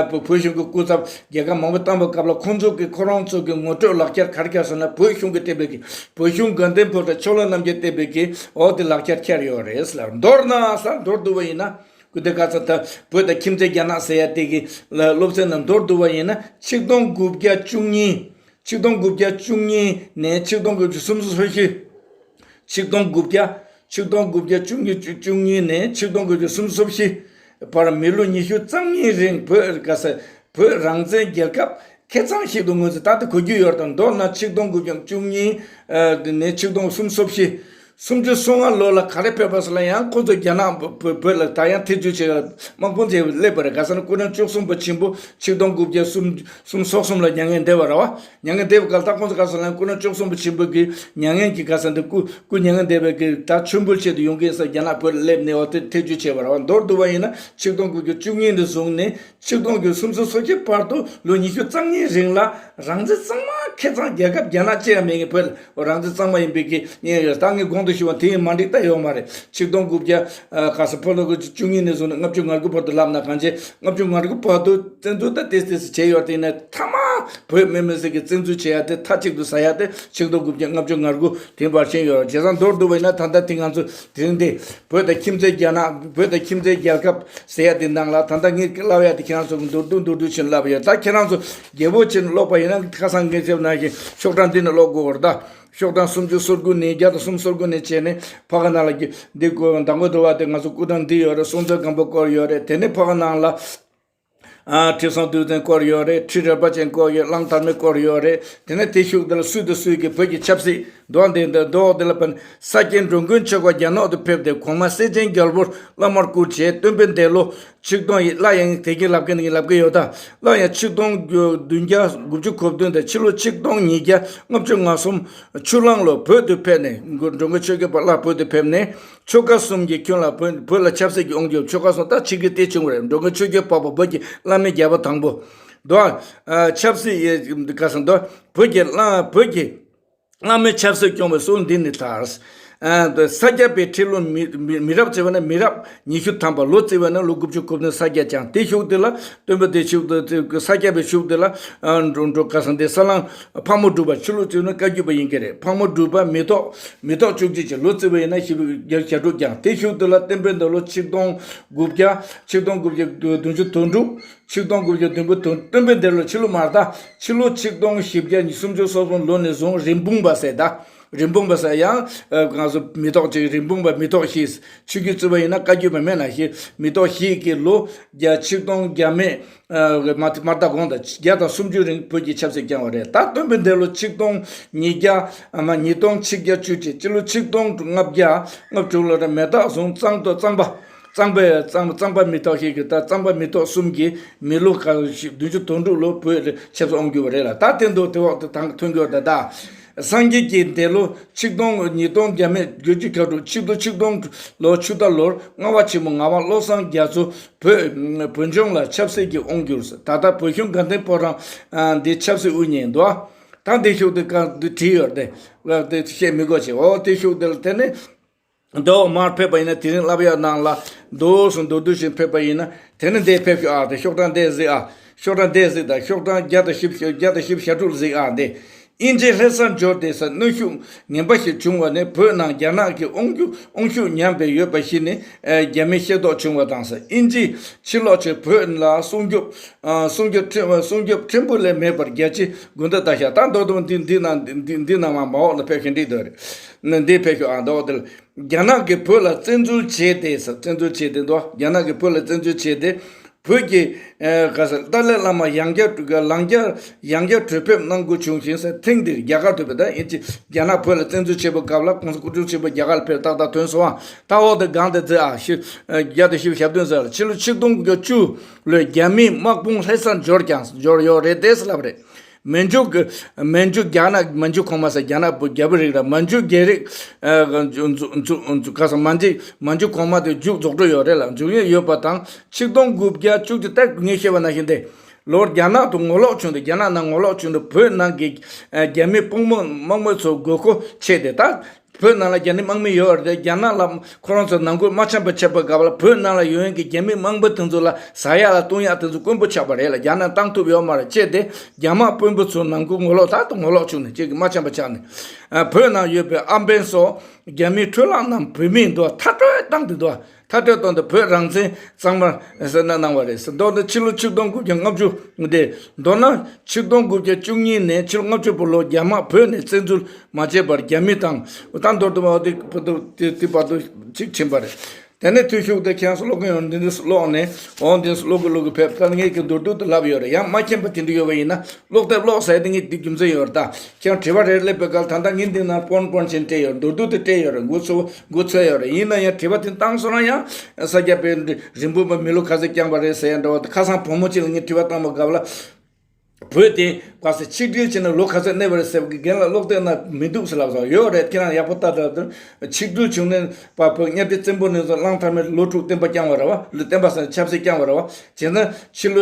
བོད་བོད་གཞུང་གི་སྐུ་ཚབ་རྒྱལ་ཁབ་མང་པོ་བཏང་བའི་སྐབས་ལ་ཁོང་ཚོ་གི་ཁོ་རང་ཚོ་གི་ངོ་སྤྲོད་ལག་འཁྱེར་ག་རེ་བསྐྱལ་སོང་ན། བོད་གཞུང་གིས་སྤྲད་པའི་གི་བོད་གཞུང་དགའ་ལྡན་ཕོ་བྲང་ཕྱོགས་ལྷུང་རྣམ་རྒྱལ་སྤྲད་པའི་གི་འོ་དེ་ལག་འཁྱེར་འཁྱེར་ཡོད་རེད་ལ། མདོར་ན་ས་མདོར་བསྡུ་བ་ཡིན་ན། སྐུ་དེ་ག་ཚོད་ད་བོད་དང་ཁྱིམ་མཚེས་རྒྱ་ནག་ཟེར་ཡ་དེ་གི་ལ་སློབ་ཚན་ནང་མདོར་བསྡུ་བ་ཡིན་ན་ཆིག་སྟོང་དགུ་བརྒྱ་བཅུ་གཉིས། ཆིག་སྟོང་དགུ་བརྒྱ་བཅུ་གཉིས་ནས་ཆིག་སྟོང་དགུ་བརྒྱ་སུམ་ཅུ་སོ་བཞི། ཆིག་སྟོང་དགུ་བརྒྱ། ཆིག་སྟོང་དགུ་བརྒྱ་བཅུ་གཉིས་བཅུ་གཉིས་ནས་ཆིག་སྟོང་དགུ་བརྒྱ་སུམ་ཅུ་སོ་བཞི་བར་མི་ལོ་ཉི་ཤུ་རྩ་གཉིས་རིང་བོད་ག་ས་བོད་རང་བཙན་རྒྱལ་ཁབ་ཁེ་གཙང་ཞིག་ཏུ་ངོས་འཛིན་ད་ལྟ་གོ་རྒྱུ་ཡོད་དང་། མདོར་ན་ཆིག་སྟོང་དགུ་བརྒྱ་བཅུ་གཉིས་ནས་ཆིག་སྟོང་སུམ་ཅུ་སོ་བཞི། སུམ་ཅུ་སོ་ལྔ་ལོ་ལ་ག་རེ་ཕེབས་པ་ཟེར་ལ་ཡང་ཁོ་ཚོ་རྒྱ་ནག་བོད་ལ་ད་ཡང་ཐེ་བྱུས་བྱེད་དམག་དཔུང་བྱས་སླེབས་པ་རེད། ག་ས་ན་སྐུ་ཕྲེང་བཅུ་གསུམ་པ་ཆེན་པོ་ཆིག་སྟོང་དགུ་བརྒྱ་སུམ་ཅུ་སོ་གསུམ་ལ་མྱ་ངན་འདས་པ་རེད་བ། མྱ་ངན་འདས་པའི་སྐབས་ད་ཁོང་ཚོ་ག་ས་ན་སྐུ་ཕྲེང་བཅུ་གསུམ་པ་ཆེན་པོ་གི་མྱ་ངན་གྱི་ག་ས་འདི་སྐུ་སྐུ་མྱ་ངན་འདས་པའི་གི་ད་མཆོད་འབུལ་ཆེད་དུ་ཡོང་གི་ཡིན་ས། རྒྱ་ནག་བོད་ལ་སླེབས་ནས་འོ་དེ་ཐེ་བྱུས་བྱས་པ་རེད་བ། མདོར་བསྡུ་བ་ཡིན་ན་ཆིག་སྟོང་དགུ་བརྒྱ་བཅུ་གཉིས་ནས་བཟུང་ནས་ཆིག་སྟོང་དགུ་བརྒྱ་སུམ་ཅུ་སོ་བཞི་བར་དུ་ལོ་ཉི་ཤུ་རྩ་གཉིས་རིང་ལ་རང་བཙན་གཙང་མ་ཁེ་གཙང་རྒྱལ་ཁབ་རྒྱ་ནག་ཅི་ཡང་མེད་མཁན་བོད་ལ་རང་བཙན་གཙང་མ་ཡིན་པའི་གི་གནས་ཡོད། ད་ངས་གོང་དུ་ཞུས་པ་དེ་ཡིན་མ་འགྲིག་ད་ཡོད་མ་རེད། ཆིག་སྟོང་དགུ་བརྒྱ་ཨ་ག་ས་ཕོ་ལོ་དགུ་བཅུ་གཉིས་ནས་བཟུང་ནས་ལྔ་བཅུ་ང་དགུ་བར་དུ་ལབ་ན་གང་བྱེད། ལྔ་བཅུ་ང་དགུ་བར་དུ་བཙན་འཛུལ་ད་ཏེས་ཏེས་བྱས་ཡོད་དེ་ནས་མཐའ་མ་བོད་མི་མི་སེར་གྱི་བཙན་འཛུལ་བྱེད་ཡ་དེ་མཐའ་གཅིག་ཏུ་ཟ་ཡ་དེ་ཆིག་སྟོང་དགུ་བརྒྱ་ལྔ་བཅུ་ང་དགུ་དེ་བར་ཕྱིན་ཡོད། བྱས་ཙང་མདོར་བསྡུ་བ་ཡིན་ན་ད་ལྟ་དེ་ང་ཚོ་དེ་རིང་དེ་བོད་དང་ཁྱིམ་མཚེས་རྒྱ་ནག་བོད་དང་ཁྱིམ་མཚེས་རྒྱལ་ཁབ་ཟེར་ཡ་དེ་ནང་ལ་ད་ལྟ་ངས་ལབ་ཡ་དེ་ཁྱེད་རང་ཚོ་མདོར་བསྡུས་མདོར་བསྡུས་ཕྱིན་ལབ་ཡོད། ད་ཁྱེད་རང་ཚོ་རྒྱལ་པོ་ཆེ་ནས་ཀློག་པ་ཡིན་ན་ཁ་སང་ངས་བཤད་ནང་བཞིན་ཤོག་གྲངས་འདི་ནས་ཀློག་དགོས་བར་ད། ཤོག་གྲངས་སུམ་ཅུ་སོ་དགུ་ནས་བརྒྱ་དང་སུམ་ཅུ་སོ་དགུ་ནས་བྱས་ནས་ཕ་གི་ནང་ལ་འདི་དགོས་མདང་དགོས་འདུག་བ། དེ་ང་ཚོ་སྐུ་ཕྲེང་འདི་ཡོད་རེད། སྲོང་བཙན་སྒམ་པོ་སྐོར་ཡོད་རེད། དེ་ནས་ཕ་གི་ནང་ལ་ཨ་ཁྲི་སྲོང་ལྡེ་བཙན་སྐོར་ཡོད་རེད། ཁྲི་རལ་པ་ཅན་སྐོར་ཡོད། གླང་དར་མའི་སྐོར་ཡོད་རེད། དེ་ནས་དེ་ཤུགས་དེ་ལ་སུས་དང་སུས་ཀྱིས་བོད་ཀྱི་ཆབ་སྲིད་མདོ་འདི་འདི་མདོ་འདི་ལ་ཕན། ས་སྐྱའི་འགྲོ་མགོན་ཆོས་འཁོར་རྒྱ་ནག་ཏུ་ཕེབས་ཏེ་གོང་མ་སེ་ཆེན་རྒྱལ་པོར་བླ་མར་བཀུར་བྱས། སྟོན་པའི་འདས་ལོ་ཆིག་སྟོང་ཡི་སླར་ཡང་དེ་གིན་ལབ་མཁན་གྱིས་ལབ་ཀྱི་ཡོད་ད། སླར་ཡང་ཆིག་སྟོང་བདུན་བརྒྱ་དགུ་བཅུ་གོ་བདུན་དང་ཕྱི་ལོ་ཆིག་སྟོང་ཉིས་བརྒྱ་ལྔ་བཅུ་ང་གསུམ་ཆུ་གླང་ལོར་བོད་དུ་ཕེབས་ནས། འགྲོ་མགོན་ཆོས་རྒྱལ་འཕགས་པ་སླར་བོད་དུ་ཕེབས་ནས་ཆོལ་ཁ་གསུམ་གྱི་ཁྱོན་ལ་བོད་བོད་ལ་ཆབ་སྲིད་ཀྱི་དབང་སྒྱུར། ཆོལ་ཁ་གསུམ་ད་ཕྱི་རྒྱལ་དེ་བྱུང་བ་རེད། འགྲོ་མགོན་ཆོས་རྒྱལ་འཕགས་པ་བོད་ཀྱི་བླ་མའི་རྒྱལ་པོ་དང་པོ། འདུག་ཨ། ཆབ་སྲིད་ཡེ་ག་ས་འདུག་བོད་ཀྱི་བླ་བོད་ཀྱི་བླ་མའི་ཆབ་སྲིད་སྐྱོང་བའི་སྲོལ་འདི་ནི་དར། ཨ་ས་སྐྱ་པའི་ཁྲི་ལོ་མི་མི་མི་རབས་བྱས་པ་ན་མི་རབས་ཉི་ཤུ་ཐམ་པ། ལོ་བརྩིས་པ་ན་ལོ་དགུ་བཅུ་གོ་བདུན་ས་སྐྱ་བསྐྱངས། དེ་ཤུགས་དེ་ལ་སྟོན་པ་དེ་ཤུགས་དེ་ས་སྐྱ་པའི་ཤུགས་དེ་ལ་འགྲོ་འགྲོ་ག་ས་འདི་ས་བླངས་ཕག་མོ་གྲུ་པ། ཆུ་ལུག་བརྩིས་ན་བཀའ་བརྒྱུད་པ་ཡིན་གྱི་རེད། ཕག་མོ་གྲུ་པ་མེ་ཏོག་མེ་ཏོག་བཅུ་གཅིག་བྱས། ལོ་བརྩིས་པ་ཡིན་ན་བཞི་བཅུ་གྱ་དྲུག་བསྐྱངས། དེ་ཤུགས་དེ་ལ་བསྟན་པའི་མདོ་ལོ་ཆིག་སྟོང་དགུ་བརྒྱ་ཆིག་སྟོང་དགུ་བརྒྱ་བདུན་ཅུ་དོན་དྲུག་ཆིག་སྟོང་དགུ་བརྒྱ་བདུན་པོ་དོན་སྟོན་པའི་མདོ་ལོ་ཕྱི་ལོ་མར་ད་ཕྱི་ལོ་ཆིག་སྟོང་བཞི་བརྒྱ་སུམ་ཅུ་སོ་གསུམ་ལོ་ནས་བཟུང་རིན་སྤུངས་པ་ཟེར། ད་རིན་སྤུངས་པ་ཟེར་ཡང་ང་ཚོ་མེ་ཏོག་ཅིག་རིན་སྤུངས་པ་མེ་ཏོག་བཞི། ཆོས་བརྒྱུད་བརྩིས་པ་ཡིན་ན་བཀའ་བརྒྱུད་པ་མེད་ན་བཞི། མེ་ཏོག་བཞི་གི་ལོ་བརྒྱ་ཆིག་སྟོང་བརྒྱ་མེད་མར་མར་ད་དགོངས་དང་བརྒྱ་དང་སུམ་ཅུ་རིང་བོད་ཀྱི་ཆབ་སྲིད་བསྐྱངས་པ་རེད། ད་སྟོན་པའི་མདོ་ལོ་ཆིག་སྟོང་ཉིས་བརྒྱ་མ་ཉིས་སྟོང་ཆིག་བརྒྱ་བཅུ་གཅིག་སྤྱི་ལོ་ཆིག་སྟོང་ལྔ་བརྒྱ་ལྔ་བཅུ་ལོ་རེ་མེ་སྟག་བཟུང་གཙང་ཏོ་གཙང་པ། གཙང་པའི་གཙང་གཙང་པ་མེ་ཏོག་བཞི་གི་ད་གཙང་པ་མེ་ཏོག་གསུམ་གྱི་མི་ལོ་ག་བདུན་ཅུ་དོན་དྲུག་ལོ་བོད་ཆབ་སྲིད་དབང་བསྒྱུར་བ་རེད་ལ། ད་དེ་འདུག་དེ་འོག་ཏུ་དང་ཐོན་གྱི་ཡོད་ད། ད་སངས་རྒྱས་ཀྱི་འདས་ལོ་ཆིག་སྟོང་ཉིས་སྟོང་བརྒྱ་མེད་བརྒྱད་ཅུ་གྱ་དྲུག་ཆིག་སྟོང་ཆིག་སྟོང་ལོ་ཆུ་རྟ་ལོར་ལྔ་པ་ཆེན་མོ་ངག་དབང་བློ་བཟང་རྒྱ་མཚོ་བོད་བོད་ལྗོངས་ལ་ཆབ་སྲིད་ཀྱི་དབང་བསྒྱུར། ད་ལྟ་བོད་གཞུང་དགའ་ལྡན་ཕོ་བྲང་འདི་ཆབ་སྲིད་དབུ་བརྙེས་འདུག་ད་འདི་ཤུགས་དེ་ག་འདི་བྲིས་ཡོད་དེ། དེ་བཤད་མི་དགོས་ཆེ། འོ་དེ་ཤུགས་དེ་ལ་དེ་ནི། མདོ་མར་ཕེབས་པ་ཡིན་ན་དེ་རིང་བསླབ་ཡག་ནང་ལ་མདོ་སུ་མདོར་བསྡུས་ཤིག་ཕེབས་པ་ཡིན་ན་དེ་ནི་འདི་ཕེབས་ཤོག་ཨ། དེ་ཤོག་གྲངས་འདི་གཟིགས་ཨ། ཤོག་གྲངས་འདི་གཟིགས་དང་། ཤོག་གྲངས་བརྒྱ་དང་བཞི་བཅུ་བརྒྱ་དང་བཞི་བཅུ་ཞེ་དྲུག་གཟིགས་ཨ། འདི་དབྱིན་ཇིའི་ལྷ་སར་འབྱོར་ཏེ་ས་གནོན་ཤུགས་ངན་པ་ཞིག་བྱུང་བ་ནས་བོད་ནང་རྒྱ་ནག་གི་དབང་སྒྱུར་དབང་ཤུགས་ཉམས་པའི་ཡོད་པ་ཞིག་ནི་རྒྱ་མིས་ཤེས་རྟོགས་བྱུང་བ་དང་ས། དབྱིན་ཇིའི་ཕྱི་ལོགས་ཆོས་བོད་ལ་སྲུང་སྐྱོབ་སྲུང་སྐྱོབ་ཕྲན་སྲུང་སྐྱོབ་ཕྲན་བུ་ལས་མེད་པར་རྒྱལ་སྤྱིའི་དགོན་སྡེ་ལྟ་ཤག་ད་མདོ་དང་འདི་འདི་ནང་འདི་འདི་ནང་མ་མ་འོག་ལ་ཕེབས་ཤིང་འདི་འདོད་རེད། འདི་ཕེབས་ཤོག་ཨ། མདོ་དེ་ལ། རྒྱ་ནག་གིས་བོད་ལ་བཙན་འཛུལ་བྱས་ཏེ་ཟེར། བཙན་འཛུལ་བྱས་ཏེ་འདུག་རྒྱ་ནག་གིས་བོད་ལ་བཙན་འཛུལ་བྱས་ཏེ། བོད་ཀྱི་ཨ་ག་ས་ཏཱ་ལའི་བླ་མ་ཡང་བསྐྱར་ལང་བསྐྱར་ཡང་བསྐྱར་གྲོས་ཕེབས་གནང་དགོས་བྱུང་ཞིང་ཟེར། ཐེངས་འདིར་རྒྱ་གར་དུ་བོད་དང་ཨིན་ཇི་རྒྱ་ནག་བོད་ལ་བཙན་འཛུལ་བྱས་པའི་སྐབས་ལ་༸གོང་ས་སྐུ་ཕྲེང་ཆེན་པོ་རྒྱ་གར་ལ་ཕེབས་ཏག་ཏག་ཐོན་སོང་ཨ། ད་འོག་ཏུ་སྒང་དེ་མཛད་ཨ། ཤི་བརྒྱ་དང་བཞི་བཅུ་ཞེ་བདུན་ཟེར། ཕྱི་ལོ་ཆིག་སྟོང་དགུ་བརྒྱ་བཅུ་ལོའི་རྒྱ་མིའི་དམག་དཔུང་ལྷ་སར་འབྱོར་ཀྱང་འབྱོར་ཡོད་རེད་དེ་ལབ་རེད། མན་ཇུ་གི་མན་ཇུ་རྒྱ་ནག་མན་ཇུ་གོང་མ་ཟེར་རྒྱ་ནག་བུ་རྒྱ་བོད་རིགས་ར། མན་ཇུ་རྒྱལ་རིགས་ཨ་འཛུགས་འཛུགས་འཛུགས་ག་ས་མན་ཇུ་མན་ཇུ་གོང་མ་དེ་མཇུག་རྫོགས་འགྲོ་ཡོད་རེད་ལ། མཇུག་ཡས་ཡོད་པ་དང་ཆིག་སྟོང་དགུ་བརྒྱ་བཅུ་གཅིག་ད་ངས་བཤད་པ་ནང་བཞིན་ཏེ། ལོར་རྒྱ་ནག་ཏུ་ངོ་ལོག་བྱུང་སྟེ་རྒྱ་ནག་ནང་ངོ་ལོག་བྱུང་སྟེ་བོད་ནང་གི་ཨ་རྒྱ་མི་དཔུང་དམག་དམག་མི་ཚོ་དགོས་མཁོ་ཆེ་སྟེ་ད། བོད་ནང་ལ་རྒྱ་ནི་དམག་མི་ཡོད་རེད། རྒྱ་ནག་ལ་ཁོ་རང་ཚོ་ནང་ཁུལ་དམག་ཆེན་པོ་ཆགས་པའི་སྐབས་ལ་བོད་ནང་ལ་ཡོད་མཁན་གྱི་རྒྱ་མི་དམག་མི་དེ་ཚོ་ལ་ཟ་ཡག་ལ་བཏུང་ཡག་དེ་ཚོ་དཀོན་པོ་ཆགས་པ་རེད་ལ། རྒྱ་ནག་བཏང་ཐུབ་ཡོད་མ་རེད་ཅེས་ཏེ་རྒྱ་དམག་དཔོན་པོ་ཚོ་ནང་ཁུལ་ངོ་ལོག་ད་དུང་ངོ་ལོག་བྱུང་ནས་ཅིག་གི་དམག་ཆེན་པོ་ཆགས་ནས་ཨ་བོད་ནང་ཡོད་པའི་ཨམ་བན་སོགས་རྒྱ་མིའི་འཕྲུལ་ལག་རྣམས་བོད་མིས་འདུག་མཐར་སྐྲོད་བཏང་དུས་འདུག་མཐར་སྐྲོད་བཏང་སྟེ་བོད་རང་བཙན་གཙང་མ་ཟེར་ན་གནང་བ་རེད་ཟེར། མདོར་ན་ཕྱི་ལོ་ཆིག་སྟོང་དགུ་བརྒྱ་ལྔ་བཅུ་དེ་མདོར་ན་ཆིག་སྟོང་དགུ་བརྒྱ་བཅུ་གཉིས་ནས་ཕྱི་ལོ་ལྔ་བཅུ་བར་ལོ་རྒྱ་དམག་བོད་ནས་བཙན་འཛུལ་མ་བྱས་པར་རྒྱ་མི་དང་ད་མདོར་དུ་མ་དེ་དེ་དེ་བར་དུ་གཅིག་ཕྱིན་པ་རེད། དེ་ནས་འཐུས་ཤུགས་དེ་ཁྱེད་རང་ཚོ་ཀློག་གི་ཡོད་འདི་འདི་ཀློག་ནས་འོང་འདི་ཀློག་གི་ཀློག་གི་ཕེབས། ད་ངས་ཀྱི་མདོར་བསྡུས་དེ་ལབ་ཡོད་རེད། ཡང་མ་མཁྱེན་པ་དེ་འདྲ་ཡོད་པ་ཡིན་ན་ཀློག་དེབ་ཀློག་ཟེར་དེ་ངས་འདི་རྒྱུ་མཚན་ཡོད་རེད། ད་ཁྱེད་རང་དྲི་བ་རེ་སླེབས་པའི་སྐབས་ད་ལྟ་ངས་འདི་ན་པོན་པོན་ཆེན་སྤྲད་ཡོད་རེད། མདོར་བསྡུས་དེ་སྤྲད་ཡོད་རེད། འགོ་ཚུགས་འགོ་ཚུགས་ཡོད་རེད། ཡིན་ན་ཡང་དྲི་བ་དེ་བཏང་སོང་ན་ཡང་ས་སྐྱ་པའི་རིན་སྤུངས་པ་མི་ལོ་ག་ཚོད་བསྐྱངས་པ་རེད་ཟེར་ཡ་འདྲ་བ་དེ་ཁ་སང་བུ་མོ་གཅིག་ལ་ངས་དྲི་བ་བཏང་པའི་སྐབས་ལ། བོད་དེ་ག་ས་ཆིག་སྒྲིལ་བྱས་ནས་ལོ་ག་ཚོད་གནས་པ་རེད་ཟེར་བ་གི་རྒན་ལགས་ཀློག་དེབ་ན་མི་འདུག་ཟེར་ལབ་སོང་། ཡོད་རེད། ཁྱེད་རང་ཡག་པོ་ལྟ་དྲ་དུ་ཆིག་སྒྲིལ་བྱུང་ནས་པ་བོད་གཉའ་ཁྲི་བཙན་པོ་ནས་བཟུང་གླང་དར་མའི་ལོ་དྲུག་བསྟན་པ་བསྐྱངས་པ་རེད་བ། ལོ་བསྟན་པ་ཟེར་ཆབ་སྲིད་བསྐྱངས་པ་རེད་བ། བྱས་ན་ཕྱི་ལོ་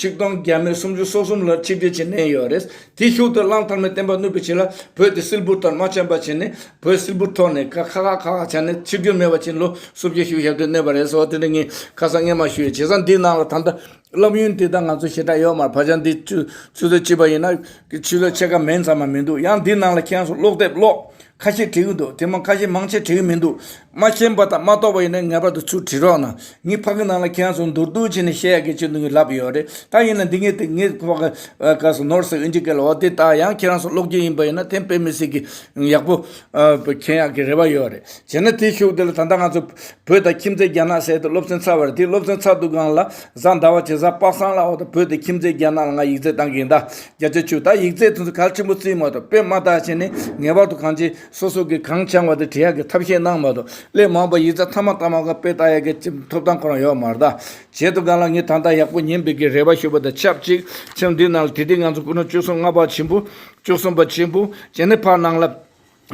ཆིག་སྟོང་བརྒྱ་མེད་སུམ་ཅུ་སོ་གསུམ་ལ་ཆིག་སྒྲིལ་བྱས་ནས་ཡོད་རེད། དེ་ཤུགས་དུ་གླང་དར་མའི་བསྟན་པ་བསྣུབས་པའི་ཆེད་ལ་བོད་དེ་སིལ་བུར་ཐོར་དམག་ཆེན་པ་བྱས་ནས་བོད་སིལ་བུར་ཐོར་ནས་ཁ་ཁ་ཁ་ཁ་བྱས་ནས་ཆིག་སྒྲིལ་མེད་པ་བྱས་ནས་ལོ་སུམ་བརྒྱ་བཞི་བཅུ་ཞེ་བདུན་གནས་པ་རེད་ཟེར་བ་དེ་འདྲ་ངས་ཁ་སང་སྔས་མ་ཞུས་ཡོད། བྱས་ཙང་འདི་ནང་ལ་ད་ལྟ། སློབ་ཡོན་དེ་དག་ང་ཚོ་ཞེ་དྲག་ཡོད་མ་རེད། བར་ཆ་འདི་ཆུ་ཆུ་ཚོད་གཅིག་པ་ཡིན་ན་ཆུ་ཚོད་ཕྱེད་ཀ་མིན་ཙམ་མ་མི་འདུག་ཡང་འདི་ནང་ལ་ཁྱེད་རང་ཚོ་ཀློག་དེབ་ཀློག་ཁ་ཤས་བྲིས་ཀྱི་འདུག་དེ་མ་ཁ་ཤས་མང་ཆེ་བྲིས་ཀྱི་མི་འདུག་མ་མཁྱེན་པ་དང་མ་རྟོགས་པ་ཡིན་ན་ངེས་པར་དུ་ཚུར་བྲིས་རོགས་གནང་། ངའི་ཕ་གི་ནང་ལ་ཁྱེད་རང་ཚོ་མདོར་བསྡུས་བྱས་ནས་བཤད་ཡག་གི་ཆེད་དུ་ངས་ལབ་ཡོད་རེད། ད་ཡིན་ན་འདི་ངས་དེ་ངས་ཕ་གི་སྐབས་སུ་ནོར་སི་ཨིན་ཇི་སྐད་ལ་འོ་དེ་ལྟ་ཡང་ཁྱེད་རང་ཚོ་ཀློག་རྒྱུ་ཡིན་པ་ཡིན་ན་ཐེམ་དཔེ་མི་སྲིད་ཀྱི་ཡག་པོ་མཁྱེན་ཡག་གི་རེ་བ་ཡོད་རེད། བྱས་ན་དེ་ཤུགས་དེ་ལ་ད་ལྟ་ང་ཚོ། བོད་དང་ཁྱིམ་མཚེས་རྒྱ་ནག་ཟེར་ཏེ་སློབ་ཚན་ཚར་བ་རེད། དེ་སློབ་ཚན་ཚར་དུས་སྒང་ལ་གཟའ་ཟླ་བ་བྱས་གཟའ་པ་སངས་ལ་འོ་ད་བོད་དང་ཁྱིམ་མཚེས་རྒྱ་ནག་ལ་ང་ཡིག་ཚད་བཏང་གི་ཡིན། ད་བརྒྱ་ཆ་བཅུ། ད་ཡིག་ཚད་དེ་ཚོ་གལ་ཆེན་པོ་བརྩིས་མ་གཏོགས་དཔེ་མ་བལྟས་བྱས་ནས་ངེས་པར་དུ་གང་ཅི་སོ་སོ་གི་གང་བྱུང་བ་དེ་བྲིས་ཡག་གི་ཐབས་ཤེས་གནང་མ་གཏོགས་སླད་མང་པ་ཡིག་ཚད་མཐའ་མ་མཐའ་མ་ག་དཔེ་བལྟ་ཡག་གི་ཐོབ་ཐང་ཁོ་རང་ཡོད་མ་རེད། ད་བྱས་དུས་སྒང་ལ་ངས་ད་ལྟ་ཡག་པོ་ཉན་པའི་གི་རེ་བ་ཞུ་བ་དང་ཆབས་ཅིག་ཁྱིམ་འདི་ནང་ལ་དེ་དུས་ང་ཚོ་སྐུ་ན་བཅུ་གསུམ་ལྔ་པ་ཆེན་པོ་བཅུ་གསུམ་པ་ཆེན་པོ་བྱས་ནས་ཕར་ནང་ལ།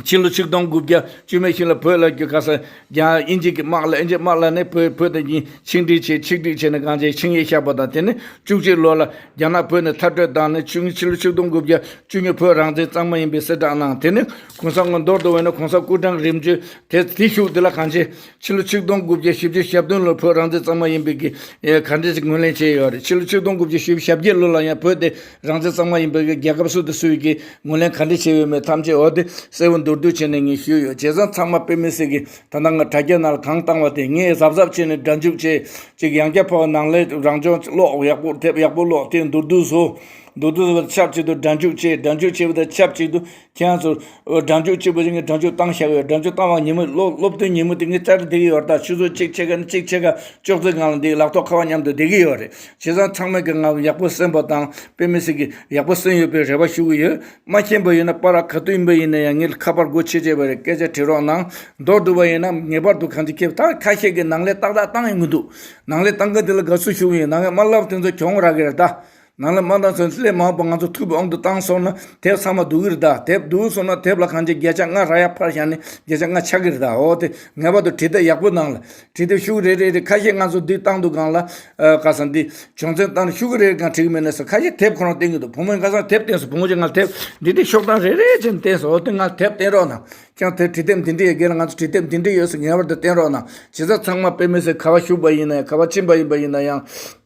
ཕྱི་ལོ་ཆིག་སྟོང་དགུ་བརྒྱ་བཅུ་མེད་བཞི་ལ་བོད་ལ་རྒྱུ་ག་ས་རྒྱ་དབྱིན་ཇི་གི་དམག་ལ་དབྱིན་ཇི་དམག་ལ་ནས་བོད་བོད་དང་དབྱིན་ཆིངས་འགྲིག་བྱས་ཆིག་སྒྲིལ་བྱས་ནས་གང་བྱས་ཆིངས་ཡིག་བཞག་པ་དང་དེ་ནས་བཅུ་གཅིག་ལོ་ལ་རྒྱ་ནག་བོད་ནས་མཐར་སྐྲོད་བཏང་ནས་ཆུ་ཕྱི་ལོ་ཆིག་སྟོང་དགུ་བརྒྱ་བཅུ་གཉིས་བོད་རང་བཙན་གཙང་མ་ཡིན་པའི་གསལ་བསྒྲགས་གནང་། དེ་ནས་གོང་ས་སྔོན་མདོར་བསྡུ་བས་ན་གོང་ས་སྐུ་ཕྲེང་རིམ་བྱོན་དེ་དེ་ཤུགས་དེ་ལ་གང་བྱས་ཕྱི་ལོ་ཆིག་སྟོང་དགུ་བརྒྱ་བཞི་བཅུ་ཞེ་བདུན་ལོར་བོད་རང་བཙན་གཙང་མ་ཡིན་པའི་གི་ག་འདྲ་ཞིག་ངོས་ལེན་བྱས་ཡོད་རེད། ཕྱི་ལོ་ཆིག་སྟོང་དགུ་བརྒྱ་བཞི་བཅུ་ཞེ་བརྒྱད་ལོ་ལ་ཡང་བོད་དེ་རང་བཙན་གཙང་མ་ཡིན་པའི་གི་རྒྱལ་ཁབ་སུ་དང་སུ་ཡི་གི་ངོས་ལེན་ག་འདྲ་བྱས་ཡོད་མེད་ཐམས་ཅད་འོ་དེ་གསལ་བོ་མདོར་བསྡུས་བྱས་ནས་ངས་ཞུས་ཡོད། བྱས་ཙང་ཚང་མ་དཔེ་མི་སྲིད་གི་ད་ལྟ་ང་དྲ་རྒྱ་ནང་ལ་གང་བཏང་བ་དེ་ངས་གཟབ་གཟབ་བྱས་ནས་སྒྲ་འཇུག་བྱས་ཅིག་ཡང་བསྐྱར་ཕར་ནང་ལས་རང་སྦྱོང་ཀློག་ཡག་པོ་དེབ་ཡག་པོ་ཀློག་དེ་མདོར་བསྡུས་བཟོ། མདོར་བསྡུས་བཟོ་བ་ཆབས་ཅིག་ཏུ་སྒྲ་འཇུག་བྱས་སྒྲ་འཇུག་བྱས་པ་དང་ཆབས་ཅིག་ཏུ་ཁྱེད་རང་ཚོ་སྒྲ་འཇུག་གཅིག་པུ་ཞིག་ངས་སྒྲ་འཇུག་བཏང་བཞག་ཡོད། སྒྲ་འཇུག་བཏང་བ་ཉིན་མོ་སློབ་སློབ་ཐུན་ཉིན་མོ་དེ་ངས་ཙར་བསྡད་ཀྱི་ཡོད་རེད་ད། ཆུ་ཚོད་གཅིག་ཕྱེད་ཀ་ནས་གཅིག་ཕྱེད་ཀ་ཅོག་ཙེ་སྒང་ལ་འདི་ལག་ཐོག་ཁ་པར་མཉམ་དུ་བསྡད་ཀྱི་ཡོད་རེད། བྱས་ཙང་ཚང་མས་ཀྱི་ང་ཡག་པོ་གསན་པ་དང་དཔེ་མི་སྲིད་ཀྱི་ཡག་པོ་གསན་ཡོད་པའི་རེ་བ་ཞུ་གི་ཡོད། མ་མཁྱེན་པ་ཡིན་ན་པར་ག་དུས་ཡིན་པ་ཡིན་ན་ཡང་ངས་ཁ་པར་སྒོ་ཕྱེ་བྱས་པ་རེད། སྐད་ཆ་དྲི་རོགས་གནང་། མདོར་བསྡུས་པ་ཡིན་ན་ངེས་པར་དུ་གང་ཅི་ཁེབས་ད་ཁ་ཤས་ཀྱིས་ནང་ལས་ཏག་ཏག་བཏང་ཡོང་གི་འདུག་ནང་ལས་བཏང་མཁན་དེ་ལ་དགའ་བསུ་ཞུ་གི་ཡོད། ནང་ལས་མ་བཏང་ཚོ་གྱོང་རག་གི་རེད་ད། ནང་ལ་མ་བཏང་ཚོ་སླེབས་མ་འོངས་པ་ང་ཚོ་ཐུགས་ཕན་དབང་དུ་བཏང་སོང་ན་དེབ་ཚང་མ་བསྡུ་གི་རེད་ད། དེབ་བསྡུ་སོང་ན་དེབ་ལ་གང་ཅི་བརྒྱ་ཆ་ལྔ་རག་ཡ་ཕར་བཞག་ནས་བརྒྱ་ཆ་ལྔ་ཆག་གི་རེད་ད། འོ་དེ་ངེས་པར་དུ་བྲིས་དེབ་ཡག་པོ་ནང་ལ་བྲིས་དེབ་ཤུགས་རེ་རེ་རེ་ཁ་ཤས་ང་ཚོ་འདི་བཏང་འདུག་གང་ལ་ཨ་ག་ས་འདི་བྱང་བཙན་བཏང་ཤུགས་རེ་རེ་གང་བྲིས་གི་མེད་ན་ཟེར་ཁ་ཤས་དེབ་ཁོ་རང་བསྟན་གི་འདུག་བུ་མོ་ཁ་སང་དེབ་བསྟན་སོང་། བུ་མོ་ཅིག་ང་དེབ་འདི་འདྲའི་ཤོག་གྲངས་རེ་རེ་བྱས་ནས་བསྟན་སོང་། འོ་དེ་ང་དེབ་བསྟན་རོགས་གནང་། ཀྱང་དེ་བྲིས་དེབ་འདི་འདྲའི་ཡོད་གལ་ང་ཚོ་བྲིས་དེབ་འདི་འདྲའི་ཡོད་ཟེར་ངེས་པར་དུ་བསྟན་རོགས་གནང་། བྱས་ཙང་ཚང་མ་དཔེ་མི་སྲིད་ག་བ་བཞུགས་པ་ཡིན་ན་ཡང་ག་བ་ཕྱིན་པ་ཡིན་པ་ཡིན་ན་ཡང་།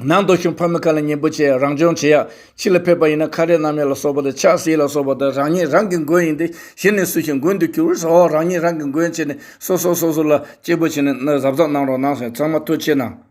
ནང་དུ་བྱུང་ཕ་མའི་ཁ་ལ་ཉན་པོ་བྱས་རང་སྦྱོང་བྱེད་ཡ། ཕྱི་ལ་ཕེབས་པ་ཡིན་ན་ཁ་རས་བསྣམས་ཡ་ལ་སོགས་པ་དང་ཕྱག་བསིལ་ལ་སོགས་པ་དང་རང་ཉིད་རང་གི་མགོན་ཡིན་ཏེ་གཞི་ནས་སུ་ཞིག་མགོན་དུ་གྱུར་ཟེར། འོ་རང་ཉིད་རང་གི་མགོན་བྱས་ནས་སོ་སོ་སོ་སོ་ལ་གཅེས་པོ་བྱས་ནས་གཟབ་གཟབ་གནང་རོགས་གནང་ཟེར། ཚང་མ་ཐུགས་ཆེ་གནང་།